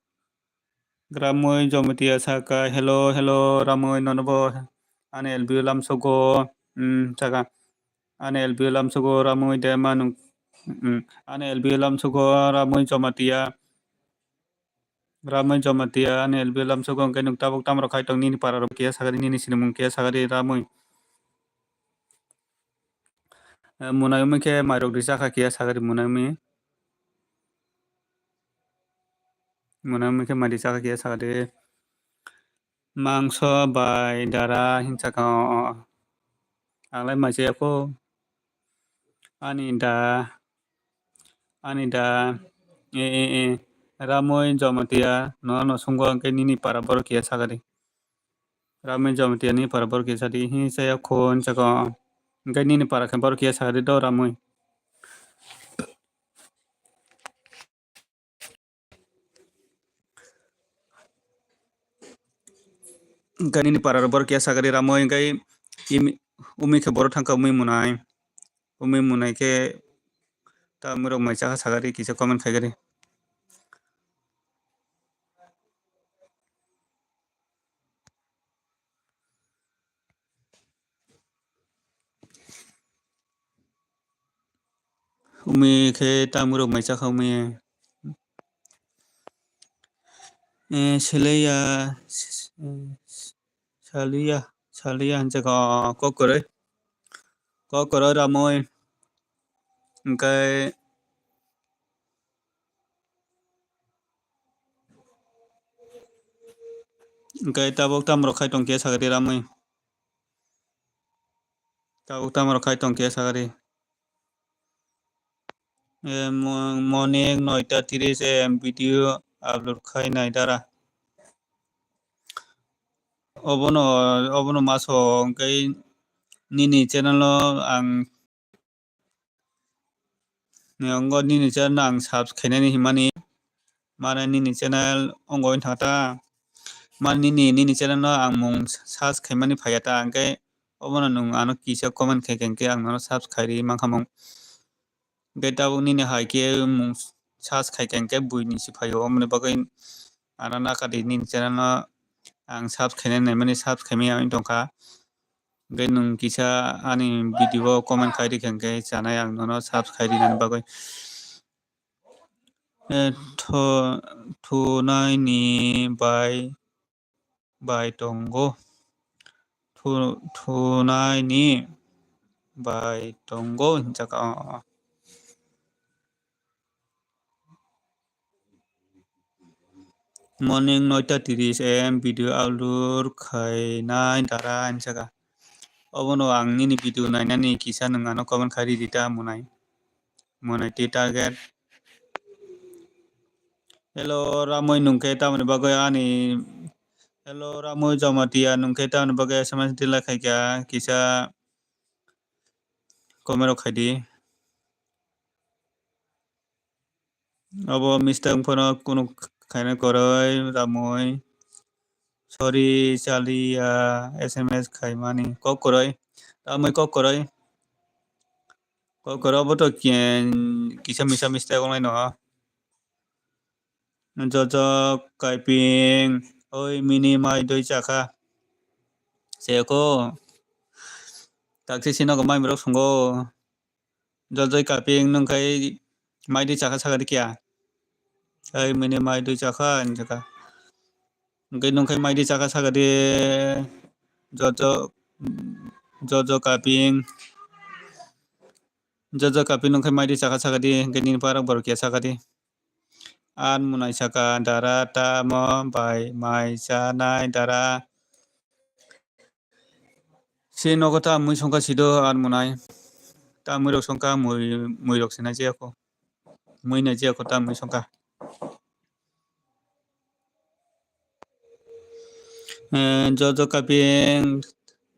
Ramui Jamatia saka, "Hello, hello, Ramui, nono bo ani L B O lamsogo," mm, saka. "Ani L B O lamsogo, Ramui de ma nung-, mm, ani L B O lamsogo, Ramui Jamatia." Ramui Jamatia, ani L B O lamsogo, hingke nung tabuk tamo rok khai tong, nini para rok kiya sagari, nini sinimung kiya sagari, Ramui. Eh, munai umi khe mai rok ri chakha kiya sagari munai umi. Munai umi khe mai ri chakha kiya sagari. Mangso bai dara hinchakha o, o. Ang lai mai chaya kho. Ani da, ani da, e, e, e. Ramui Jamatia, no, no, sungo hingke nini para borok kiya sagari. Ramui Jamatia ni para borok kiya sadi, hi chaya kho, hinchakha o. Hingke nini para khe borok kiya sagari do, Ramui. Hingke nini para rok borok kiya sagari Ramui, hingke imi-, umi khe borok thangkha umi munai. Umi munai khe ta umi rok mai chakha sagari kisa comment khaigari. Umi khe tamurok mai chakha umi. Eh, seleya, s-, s-, saliya, saliya hinjak, oh, kok kwrwi. Kok kwrwi ramwi. Hwnkhe, hwnkhe tabuk tamrok khai tongkhe sakadi ramwi. Tabuk tamrok khai tongkhe sakadi. Eh, mo-, morning noita tiris A M video upload khai nai dara. Obono, obono maso hwnkhe nini channel o ang, ni ongo nini channel no ang subs khainani himani, mane nini channel ongo wng thangta, mane nini, nini channel no ang mung search khaimani phaiya ta, hwnkhe obono nwng ano kisa comment khaikha hwnkhe ang nono subs khairi mankha mung. Hwnkhe tabuk nini hai khe mung search khaikha hwnkhe buini se phaio, omoni bagwi ano nakadi nini channel no ang subs khainani naimani subs khaimani wng tongkha. Hwnkhe nwng kisa ani video o comment khai rikha hwnkhe chanai ang nono subs khai rinani bagwi. Eh, tho-, thunai ni bai, bai tongo. Thu-, thunai ni bai tongo hinjak, oh, oh. Morning noita tiris A M video upload khainai dara hinjaka. Obono ang nini video nainani kisa nwng ano comment khai ridi ta munai. Munai ti target. Hello, Ramoi nungkhe tamoni bagwi ani, hello, Ramoi Jamatia nungkhe tamoni bagwi S M S delete khaikha kisa comment rok khaidi. Obo mistake wngphano kunu khaina kwrwi Ramoi. Sorry, chaliya S M S khaimani. Kok kwrwi. Ramoi kok kwrwi. Kok kwrwi obo to ki-, kisa misa mistake wngnai no. Jojo kaiping, oi mini mai dui chakha. Seko. Taksi sino ko mai mirok songo. Jojo kaiping nung khai mai dui chakha saka di kya. Oi mini mai dui chakha hinjaka. Hwnkhe nung khai mai dui chakha saka di. Jojo, jojo kaiping. Jojo kaiping nung khai mai dui chakha saka di. Hwnkhe nini parok borok kya saka di. An munai saka dara tamo bai mai chanai dara. Si nogo ta mui songkha sido an munai. Ta mui rok songkha mui, mui rok sinai jiyako. Mui nai jiyako ta mui songkha. Eh, jojo kaiping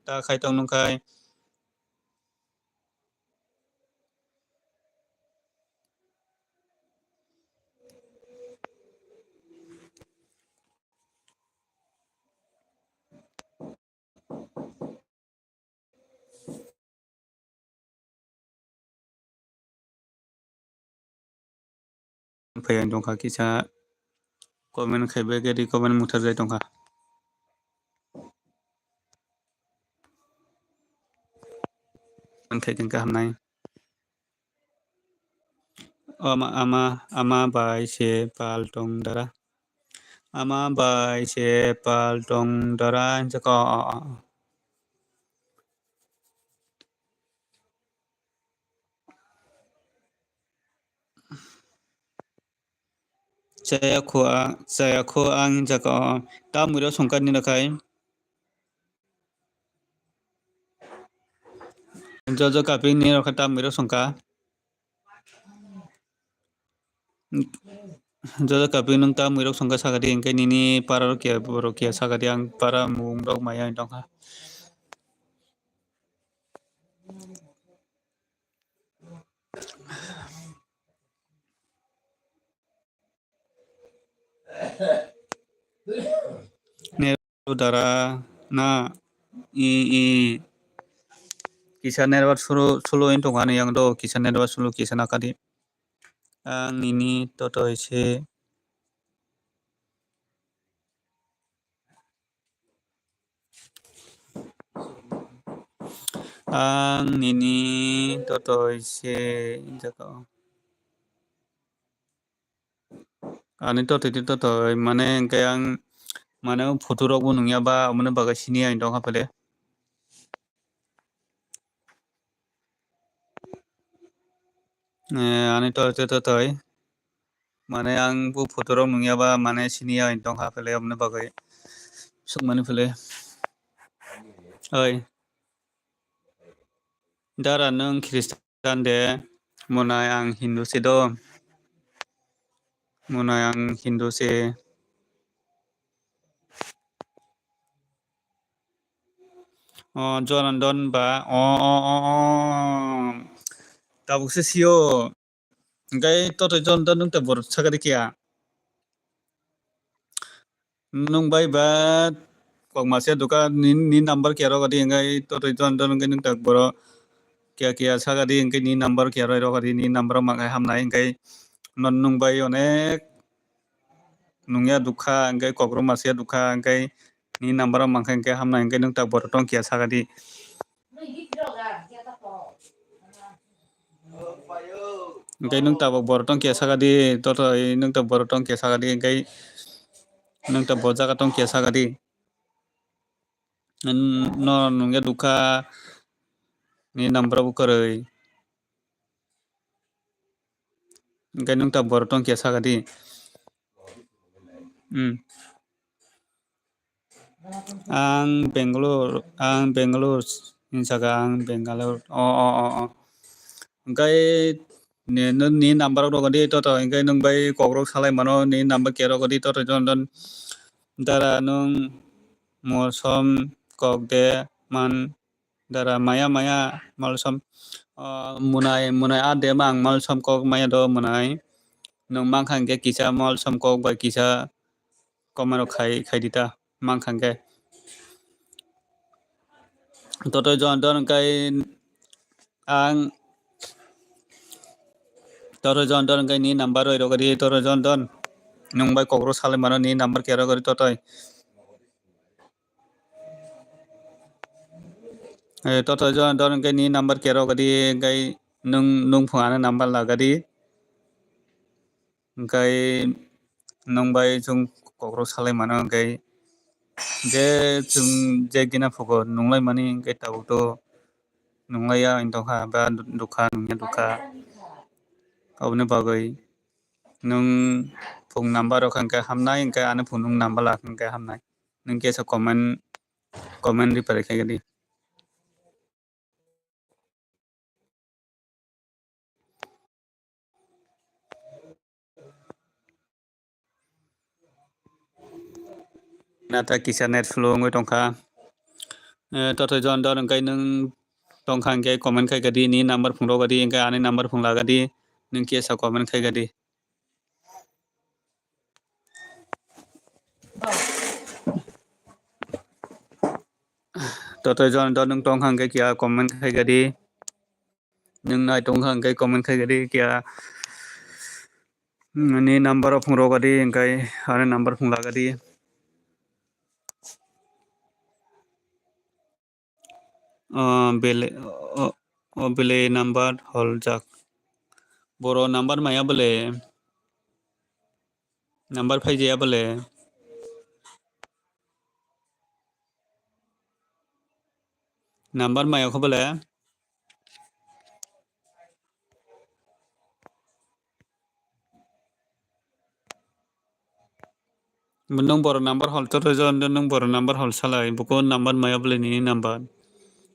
ta khai tong nung khai. Phai ang tongkha kisa comment khai bai khe comment muthar jai tongkha. Ang khai tongkha hamnai. Ama, ama, ama bai se pal tong dara. Ama bai se pal tong dara. Jaka. Chaya kho a, chaya kho ang jaka. Ta mui rok songkha ni rakhai. Jojo kaiping ni rok ta mui rok songkha. Jojo kaiping nung ta mui rok songkha saka di hwnkhe nini para rok kya borok kya saka di ang para mung rok maya tongkha. Dara na i, i kisa network sulu sulu in tong ani yang do kisa network sulu kisa nakadi ang nini totoi se ang nini totoi se injak o. Ani totoi totoi mane hwnkhe ang mane o photo rok bo nungya ba, aboni bagwi siniya ang tongkha phele. Eh, ani totoi totoi mane ang bo photo rok nungya ba mane siniya ang tongkha phele, aboni bagwi sukmani phele. Oi. Dara, nwng Khristan de? Monai, ang Hindu se do. Monai, ang Hindu se. O, Jonandon ba, o, o, o, o. Tabuk se sio. Hingke totoi Jonandon nwng ta borok sakadi kiya. Nwng bai ba kok masa dukha ni, ni number kiya rok di, hingke totoi Jonandon hingke nwng ta borok kiya kiya sakadi, hingke ni number kiya rok di, ni number o mankhai hamnai, hingke non nwng bai onek nungya dukha, hingke kok rok masa dukha, hingke ni number o mankhai hingke hamnai, hingke nwng ta borok tong kiya sakadi. Hingke nwng tabok borok tong kiya sakadi, totoi nwng tabok borok tong kiya sakadi, hingke nwng tabok jaga tong kiya sakadi. N-, no nungya dukha ni number bo kwrwi. Hingke nwng tabok borok tong kiya sakadi. Hmm. Ang Bangalore, ang Bangalore, hinsaga ang Bangalore. O, o, o, o. Hingke ni, ni, ni number rok di toto, hingke nwng bai kok rok salai mano, ni number kiya rok di toto, jon, jon. Dara nwng mosom kok de man, dara maya, maya, malsom, ah, monai, monai a de ma ang malsom kok maya do monai. Nwng mankha hingke kisa malsom kok bai kisa. Comment rok khai, khai di ta, mankha hingke. Totoi Jonandon hingke ang, totoi Jonandon hingke ni number roi rok di, totoi Jonandon. Nwng bai kok rok salai mano, ni number kiya rok di totoi. Eh, totoi Jonandon hingke ni number kiya rok di, hingke nwng, nwng phung ano number laga di. Hingke nwng bai chwng kok rok salai mano, hingke je chwng je gina phugo nunglai mani, hingke tabuk to nunglai ya wng tongkha, ba dukha nungya dukha. Aboni bagwi nwng phung number rok hingke hamnai, hingke ani phung nwng number lak hingke hamnai. Nwng kesa comment, comment reply khaikhe di. Nata kisa net slow wngwi tongkha. Eh, totoi Jonandon hingke nwng tongkha hingke comment khaikhe di, ni number phungrokgadi, hingke ani number phunglagadi, nwng kesa comment khaikhe di. Totoi Jonandon nwng tongkha hingke kiya comment khaikhe di. Nwng nai tongkha hingke comment khaikhe di kiya. Ni number o phungrokgadi hingke ani number phunglagadi. O bele, o, o bele number holjak. Boro number maya bole. Number phaijaya bole. Number maya kho bole. Nwng boro number hol, totoi Jonandon nwng boro number hol salai, buko number maya bole nini number.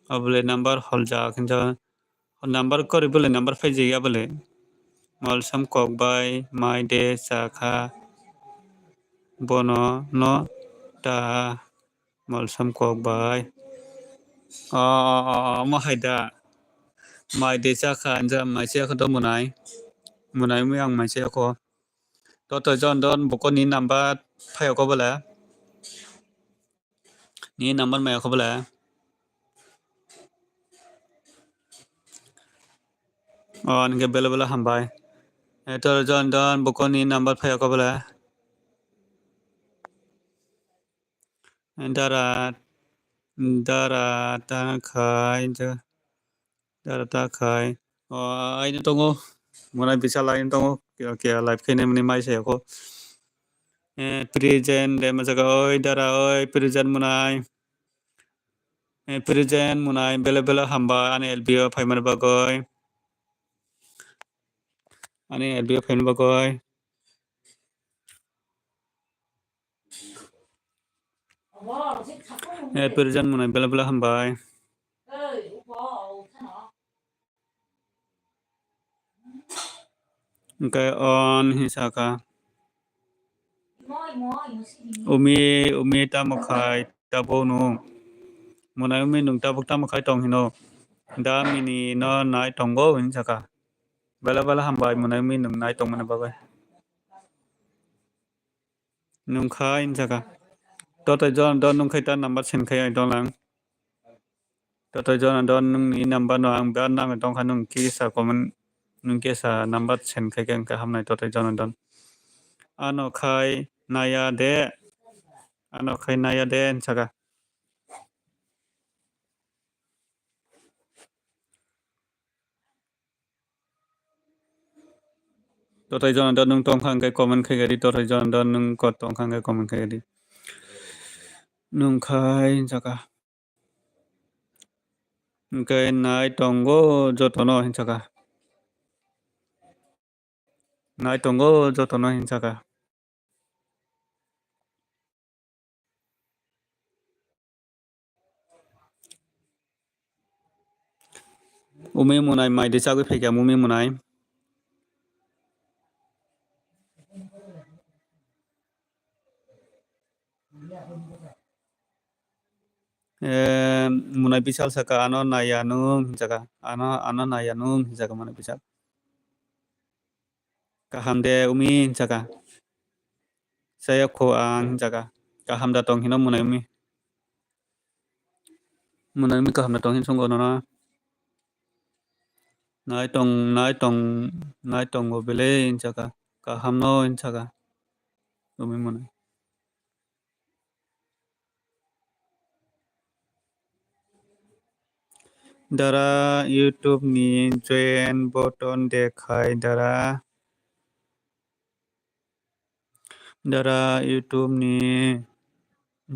Abole number holjak hinja. Number kori bole number phaijaya bole. Malsom kok bai, mai de, chakha. Bono no ta. Malsom kok bai. O, o, o, omo hai da. Mai de chakha, hinja mai chakha do monai. Monai mui ang mai chakho. Totoi Jonandon buko ni number phayokho bole. Ni number mayokho bole. O, ningke bele bele hambai. Eh, totoi Jonandon buko ni number phayokho bole. Dara, dara ta khai, da-, dara ta khai. O, aino tongo, mona bisa laino tongo, kiya, kiya live khaina mani mai saya ko. Eh, present de ma jaga oi dara oi present munai. Eh, present munai bele bele hambai ani L B o phaimani bagwi. Ani L B o phaimani bagwi. Eh, present munai bele bele hambai. Hwnkhe on hinwi sakha. Umi, umi tamo khai tabuk nung? Mwnai umi nung tabuk tamo khai tong hino? Da mini no nai tongo hinwi sakha. Bela bela hambai mwnai umi nung nai tongmani bagwi. Nungkha hinjaka. Totai Jonadon nungkhai ta number send khai ai dolang. Totai Jonadon nungni number no ang biar nang tongkha nung kisa comment nung kisa number send khai khe hamnai Totai Jonadon. Ano khai naya de. Ano khai naya de hinjaka. Totai Jonadon nung tongkha hwnkhe comment khai gadi, Totai Jonadon nung kot tongkha hwnkhe comment khai gadi. Nung khai jaka. Hwnkhe nai tongo jotono hinjaka. Nai tongo jotono hinjaka. Umi munai mai de chagwi phaikha umi munai. Eh, munai bisal saka ano naya nung hinjaka ano ano naya nung hinjaka munai bisal. Kaham de umi hinjaka. Saya kho ang hinjaka. Kaham da tong hino munai umi. Munai umi kaham da tong hin sungo nono. Nai tong nai tong nai tongo bele hinjaka. Kaham no hinjaka. Umi munai. Dara YouTube ni join button de khai dara. Dara YouTube ni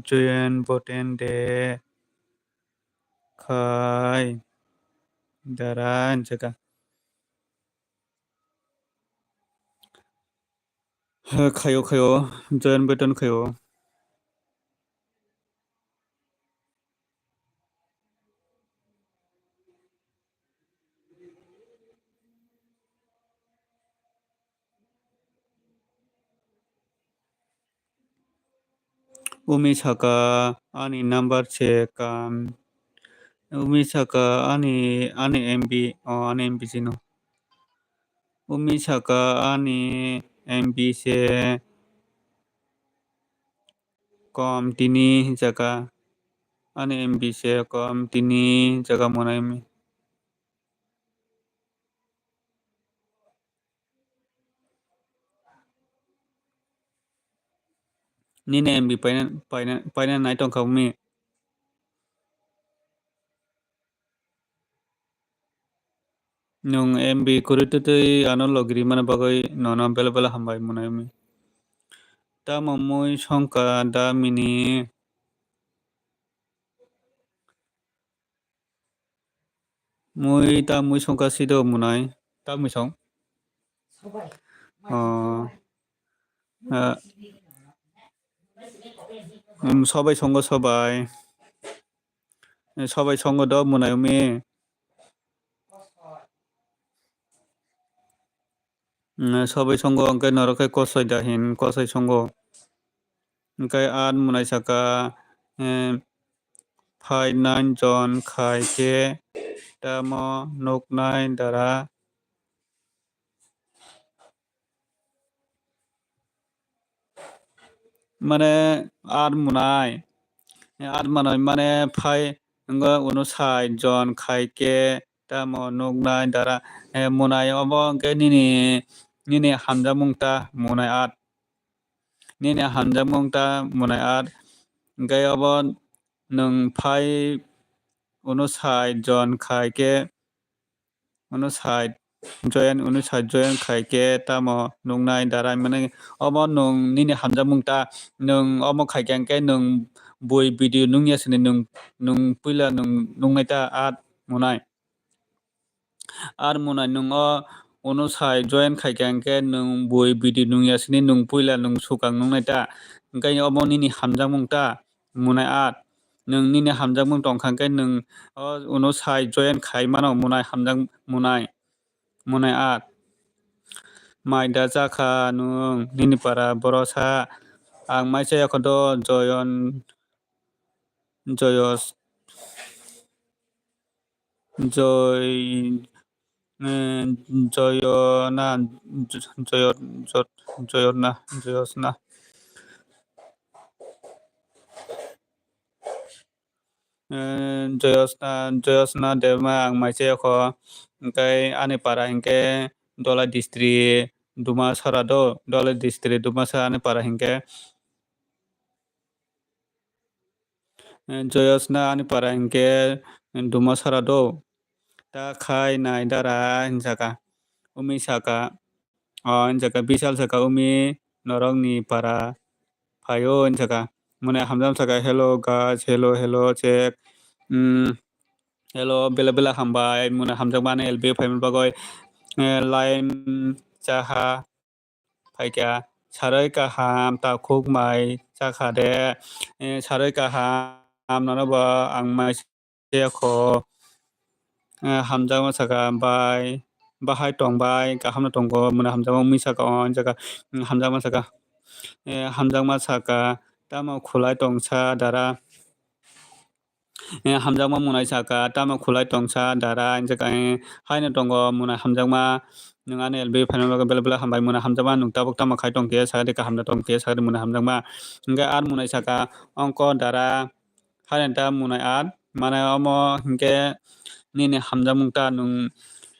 join button de khai dara hinjaka. Khayo khayo join button khayo. Umi saka ani number se kam. Umi saka ani ani M B o ani M B sino. Umi saka ani M B se kom tini hinjaka. Ani M B se kom tini hinjaka monai umi. Nini M B paina paina paina nai tongkha umi. Nwng M B kwrwi twtwi ano logi rimani bagwi nono bela bela hambai mwnai umi. Tamo mui songkha da mini. Mui ta mui songkha sido mwnai. Ta mui song. Oh. Ah. Um, sobai songo sobai. Eh, sobai songo do mwnai umi. Mm, sobai songo hwnkhe norok khe kosoi da hin kosoi songo. Hwnkhe at mwnai saka, eh, phai nine jon khai khe tamo nuknai dara. Mane at mwnai, at mwnai mane phai wngkha uno sait jon khai khe tamo nuknai dara, eh, mwnai obo hwnkhe nini, nini hamjakmung ta mwnai at, nini hamjakmung ta mwnai at, hwnkhe obo nwng phai uno sait jon khai khe, uno sait join, uno sai join khai khe tamo nuknai dara, mane omo nwng nini hamjakmung ta, nwng omo khai khe hwnkhe nwng bui video nungya sini nwng, nwng puila nwng nuknai ta at munai. Ar munai nwng o uno sai join khai khe hwnkhe nwng bui video nungya sini nwng puila nwng swkang nuknai ta, hwnkhe omo nini hamjakmung ta munai at. Nwng nini hamjakmung tongkha hwnkhe nwng o uno sai join khai mano munai hamjak munai, munai at. Mai da chakha nwng nini para borosa. Ang mai chaya kho do joyon, joyos, joy, eh, joyona, joyo, joyona, joyosna. Eh, Joyosna, Joyosna Debma ang mai chaya kho. Hwnkhe ani para hwnkhe Dholai district Dumasara do, Dholai district Dumasara ani para hwnkhe. Eh, Joyosna ani para hwnkhe Dumasara do. Ta khai nai dara hinjaka. Umi saka, o hinjaka Bishal saka, umi norokni para phaio hinjaka. Mune hamjak saka, "Hello guys, hello, hello, check." Hmm, hello, bela bela hambai, mune hamjakmani L B phaimani bagwi. Eh, Laim Chaha phaikha, saroi kaham, takhuk mai chakha de. Eh, saroi kaham, nono bo ang mai chaya kho. Eh, hamjakma saka bai, bahai tong bai, kaham no tongo, mune hamjakma umi saka o, hinjaka, mm, hamjakma saka. Eh, hamjakma saka, tamo khulai tongsa dara. Eh, hamjakma munai saka, tamo khulai tongsa dara, hinjaka, eh, haino tongo, mune hamjakma, nwng ani L B phaina bagwi bela bela hambai, mune hamjakma, nwng tabuk tamo khai tong khe, sakadi kaham da tong khe, sakadi mune hamjakma. Hwnkhe ar munai saka, ongko dara, Hairenta munai at, mane omo hinkhe nini hamjakmung ta nwng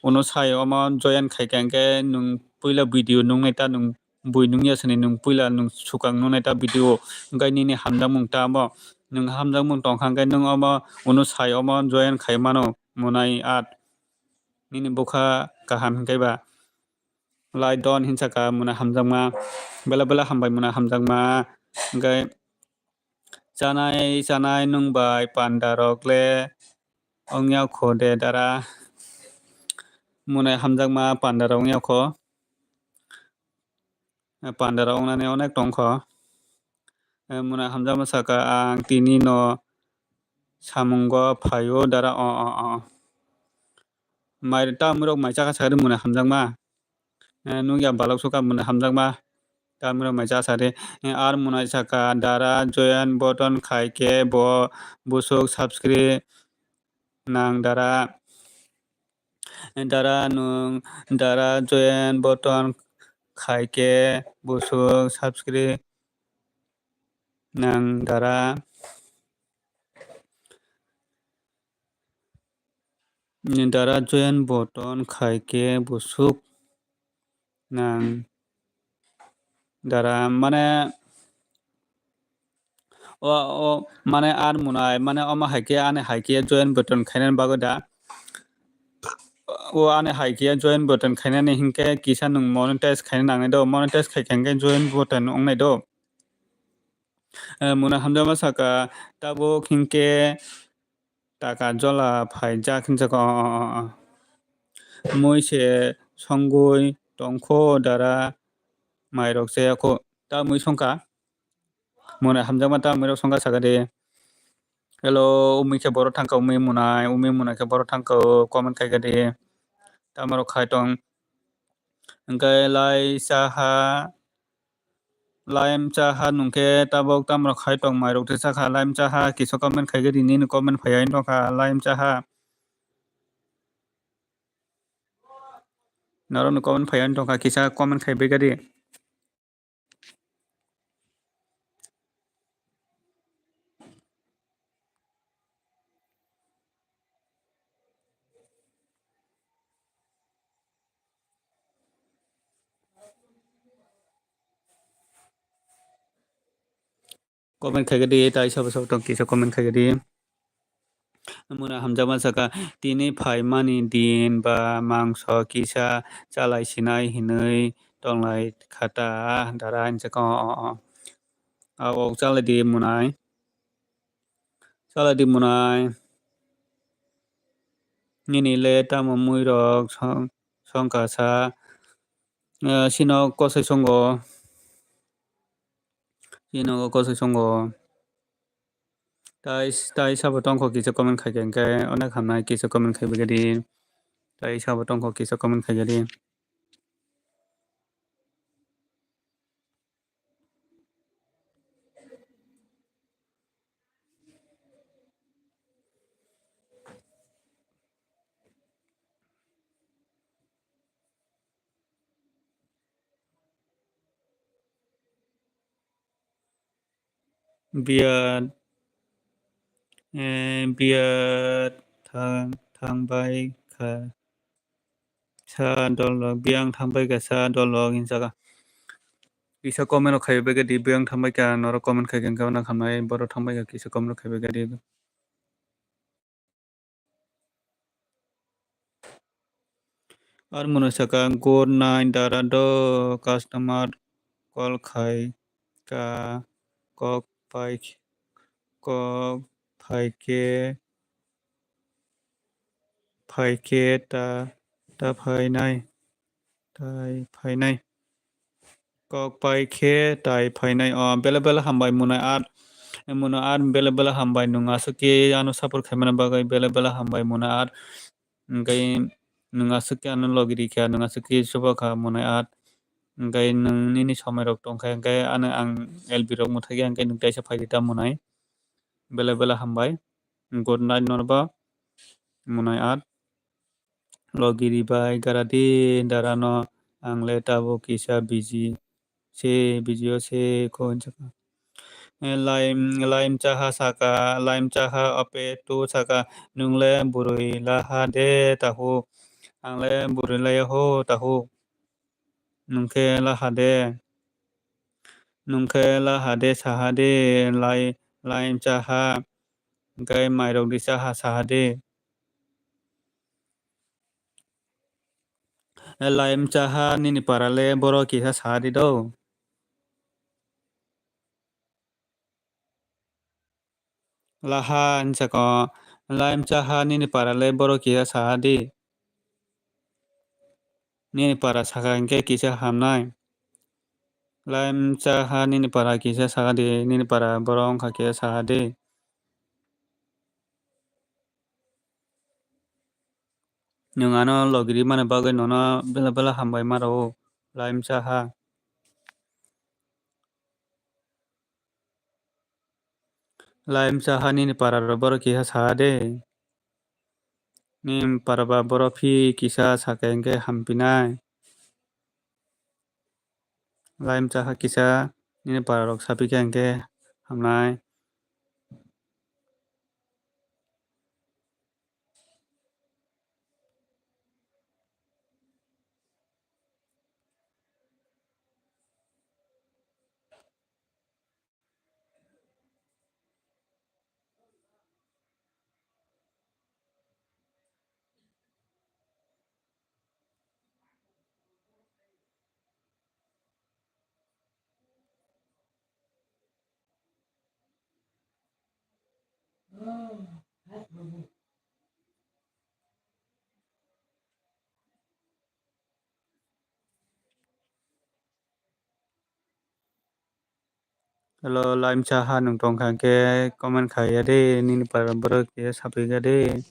uno sai omo join khaikha hinkhe nwng puila video nungnai ta nwng bui nungya sini nwng puila nwng swkang nungnai ta video wngkha nini hamjakmung ta omo nwng hamjakmung tongkha hinkhe nwng omo uno sai omo join khai mano munai at nini bwkha kaham hinkhe ba. Lai don hinsaka muna hamjakma. Bela bela hambai muna hamjakma. Hingke chanai chanai nwng bai panda rok le wngya kho de dara. Muna hamjakma panda rok wngya kho. Panda rok wngnani onek tong kho. Muna hamjakma saka ang tini no samungo phaio dara o o o. Mai ta mwrok mai chakha sakhe muna hamjakma. Eh, nukya balok sukha muna hamjakma. Tamwrok mai cha sadi. Eh, ar muna saka dara join button khai khe bo busuk subscribe nang dara. Eh, dara nwng dara join button khai khe busuk subscribe nang dara. Ni dara join button khai khe busuk nang dara mane o, o mane ar munai mane omo hai khe ani hai khe join button khainani bagwi da. O ani hai khe join button khainani hinkhe kisa nwng monetize khaina nangnai do, monetize khai khe hinkhe join button wngnai do. Eh, muna hamjakma saka tabuk hinkhe taka jola phaijak hinjak o, o, o, o. Mui se songwi tongkho dara mairok chayakho ta mui songkha. Muna hamjakma ta muirok songkha sakha de. Hello, umi khe borok thangkha, umi munai, umi munai khe borok thangkha o, comment khaikha de. Tamarok khai tong. Hingkhe lai chaha, laim chaha nungkhe tabok tamrok khai tong mairok te chakha laim chaha kisa comment khaikhe di nini comment phaiya wng tongkha laim chaha. Norokni comment phaiya wng tongkha kisa comment khaibai khe di. Comment khaikhe di, tai sabo sabo tong kisa comment khaikhe di. Muna hamjakma saka, "Tini phaimani din ba mangso kisa chalai sinai hinwi tonglai kha ta, dara?" hinwi saka. O, o, o. A, o, chalai di munai. Chalai di munai. Nini le tamo muirok song-, songkha sa, eh, sino kosoi songo. Sino kosoi songo. Tai, tai sabo tongkho kisa comment khaikha hwnkhe onek hamnai kisa comment khaibai di. Tai sabo tongkho kisa comment khaibai di. Biya, eh, biya thang, thangbai kha sa dolok, biyang thangbai kha sa dolok hinjaka. Kisa comment rok khaibai kha di, biyang thangbai kha, norok comment khai kha, wngkha na khamnai, borok thangbai kha, kisa comment rok khaibai kha di. Ar mwnwi saka, "Good night, dara do, customer call khai ka, kok pai, kok phai khe, phai khe ta, ta phainai, tai phainai." Kok pai khe tai phainai. O, bele bele hambai mwnai ar. Mwnai ar bele bele hambai, nwng aswk khe ano support khaimani bagwi bele bele hambai mwnai ar. Hwnkhe nwng aswk khe ano logi rikha, nwng aswk khe chuba kha mwnai ar. Hwnkhe nwng nini somoi rok tongkha, hwnkhe ano ang L B rok mwthagya, hwnkhe nwng teisa phaidi ta mwnai. Bele bele hambai. Good night norba mwnai ar. Logi ribai gara di darano, ang le tabuk kisa busy se, busy o se kho hinjaka. Laim, laim chaha saka, laim chaha ope tu saka, nwng le bwrwi laha de tahu, ang le bwrwi laya ho tahu, nwng khe laha de, nwng khe laha de saha de, lai, laim chaha, hwnkhe mairok di chaha saha de. Laim chaha nini para le borok kisa sa di do. Laha hinjako, laim chaha nini para le borok kisa sa di. Nini para saka hwnkhe kisa hamnai. Laim chaha nini para kisa sa di, nini para borok wngkha kisa sa di. Nwng ano logi rimani bagwi nono bela bela hambai ma rwo, laim chaha. Laim chaha nini para rok borok kisa sa de. Nini para ba borok phi kisa saka hwnkhe hampinai. Laim chaha kisa nini para rok sapikha hwnkhe hamnai. Hello, laim chaha nwng tongkha hwnkhe comment khaiya de, nini para borok khe sapikha de.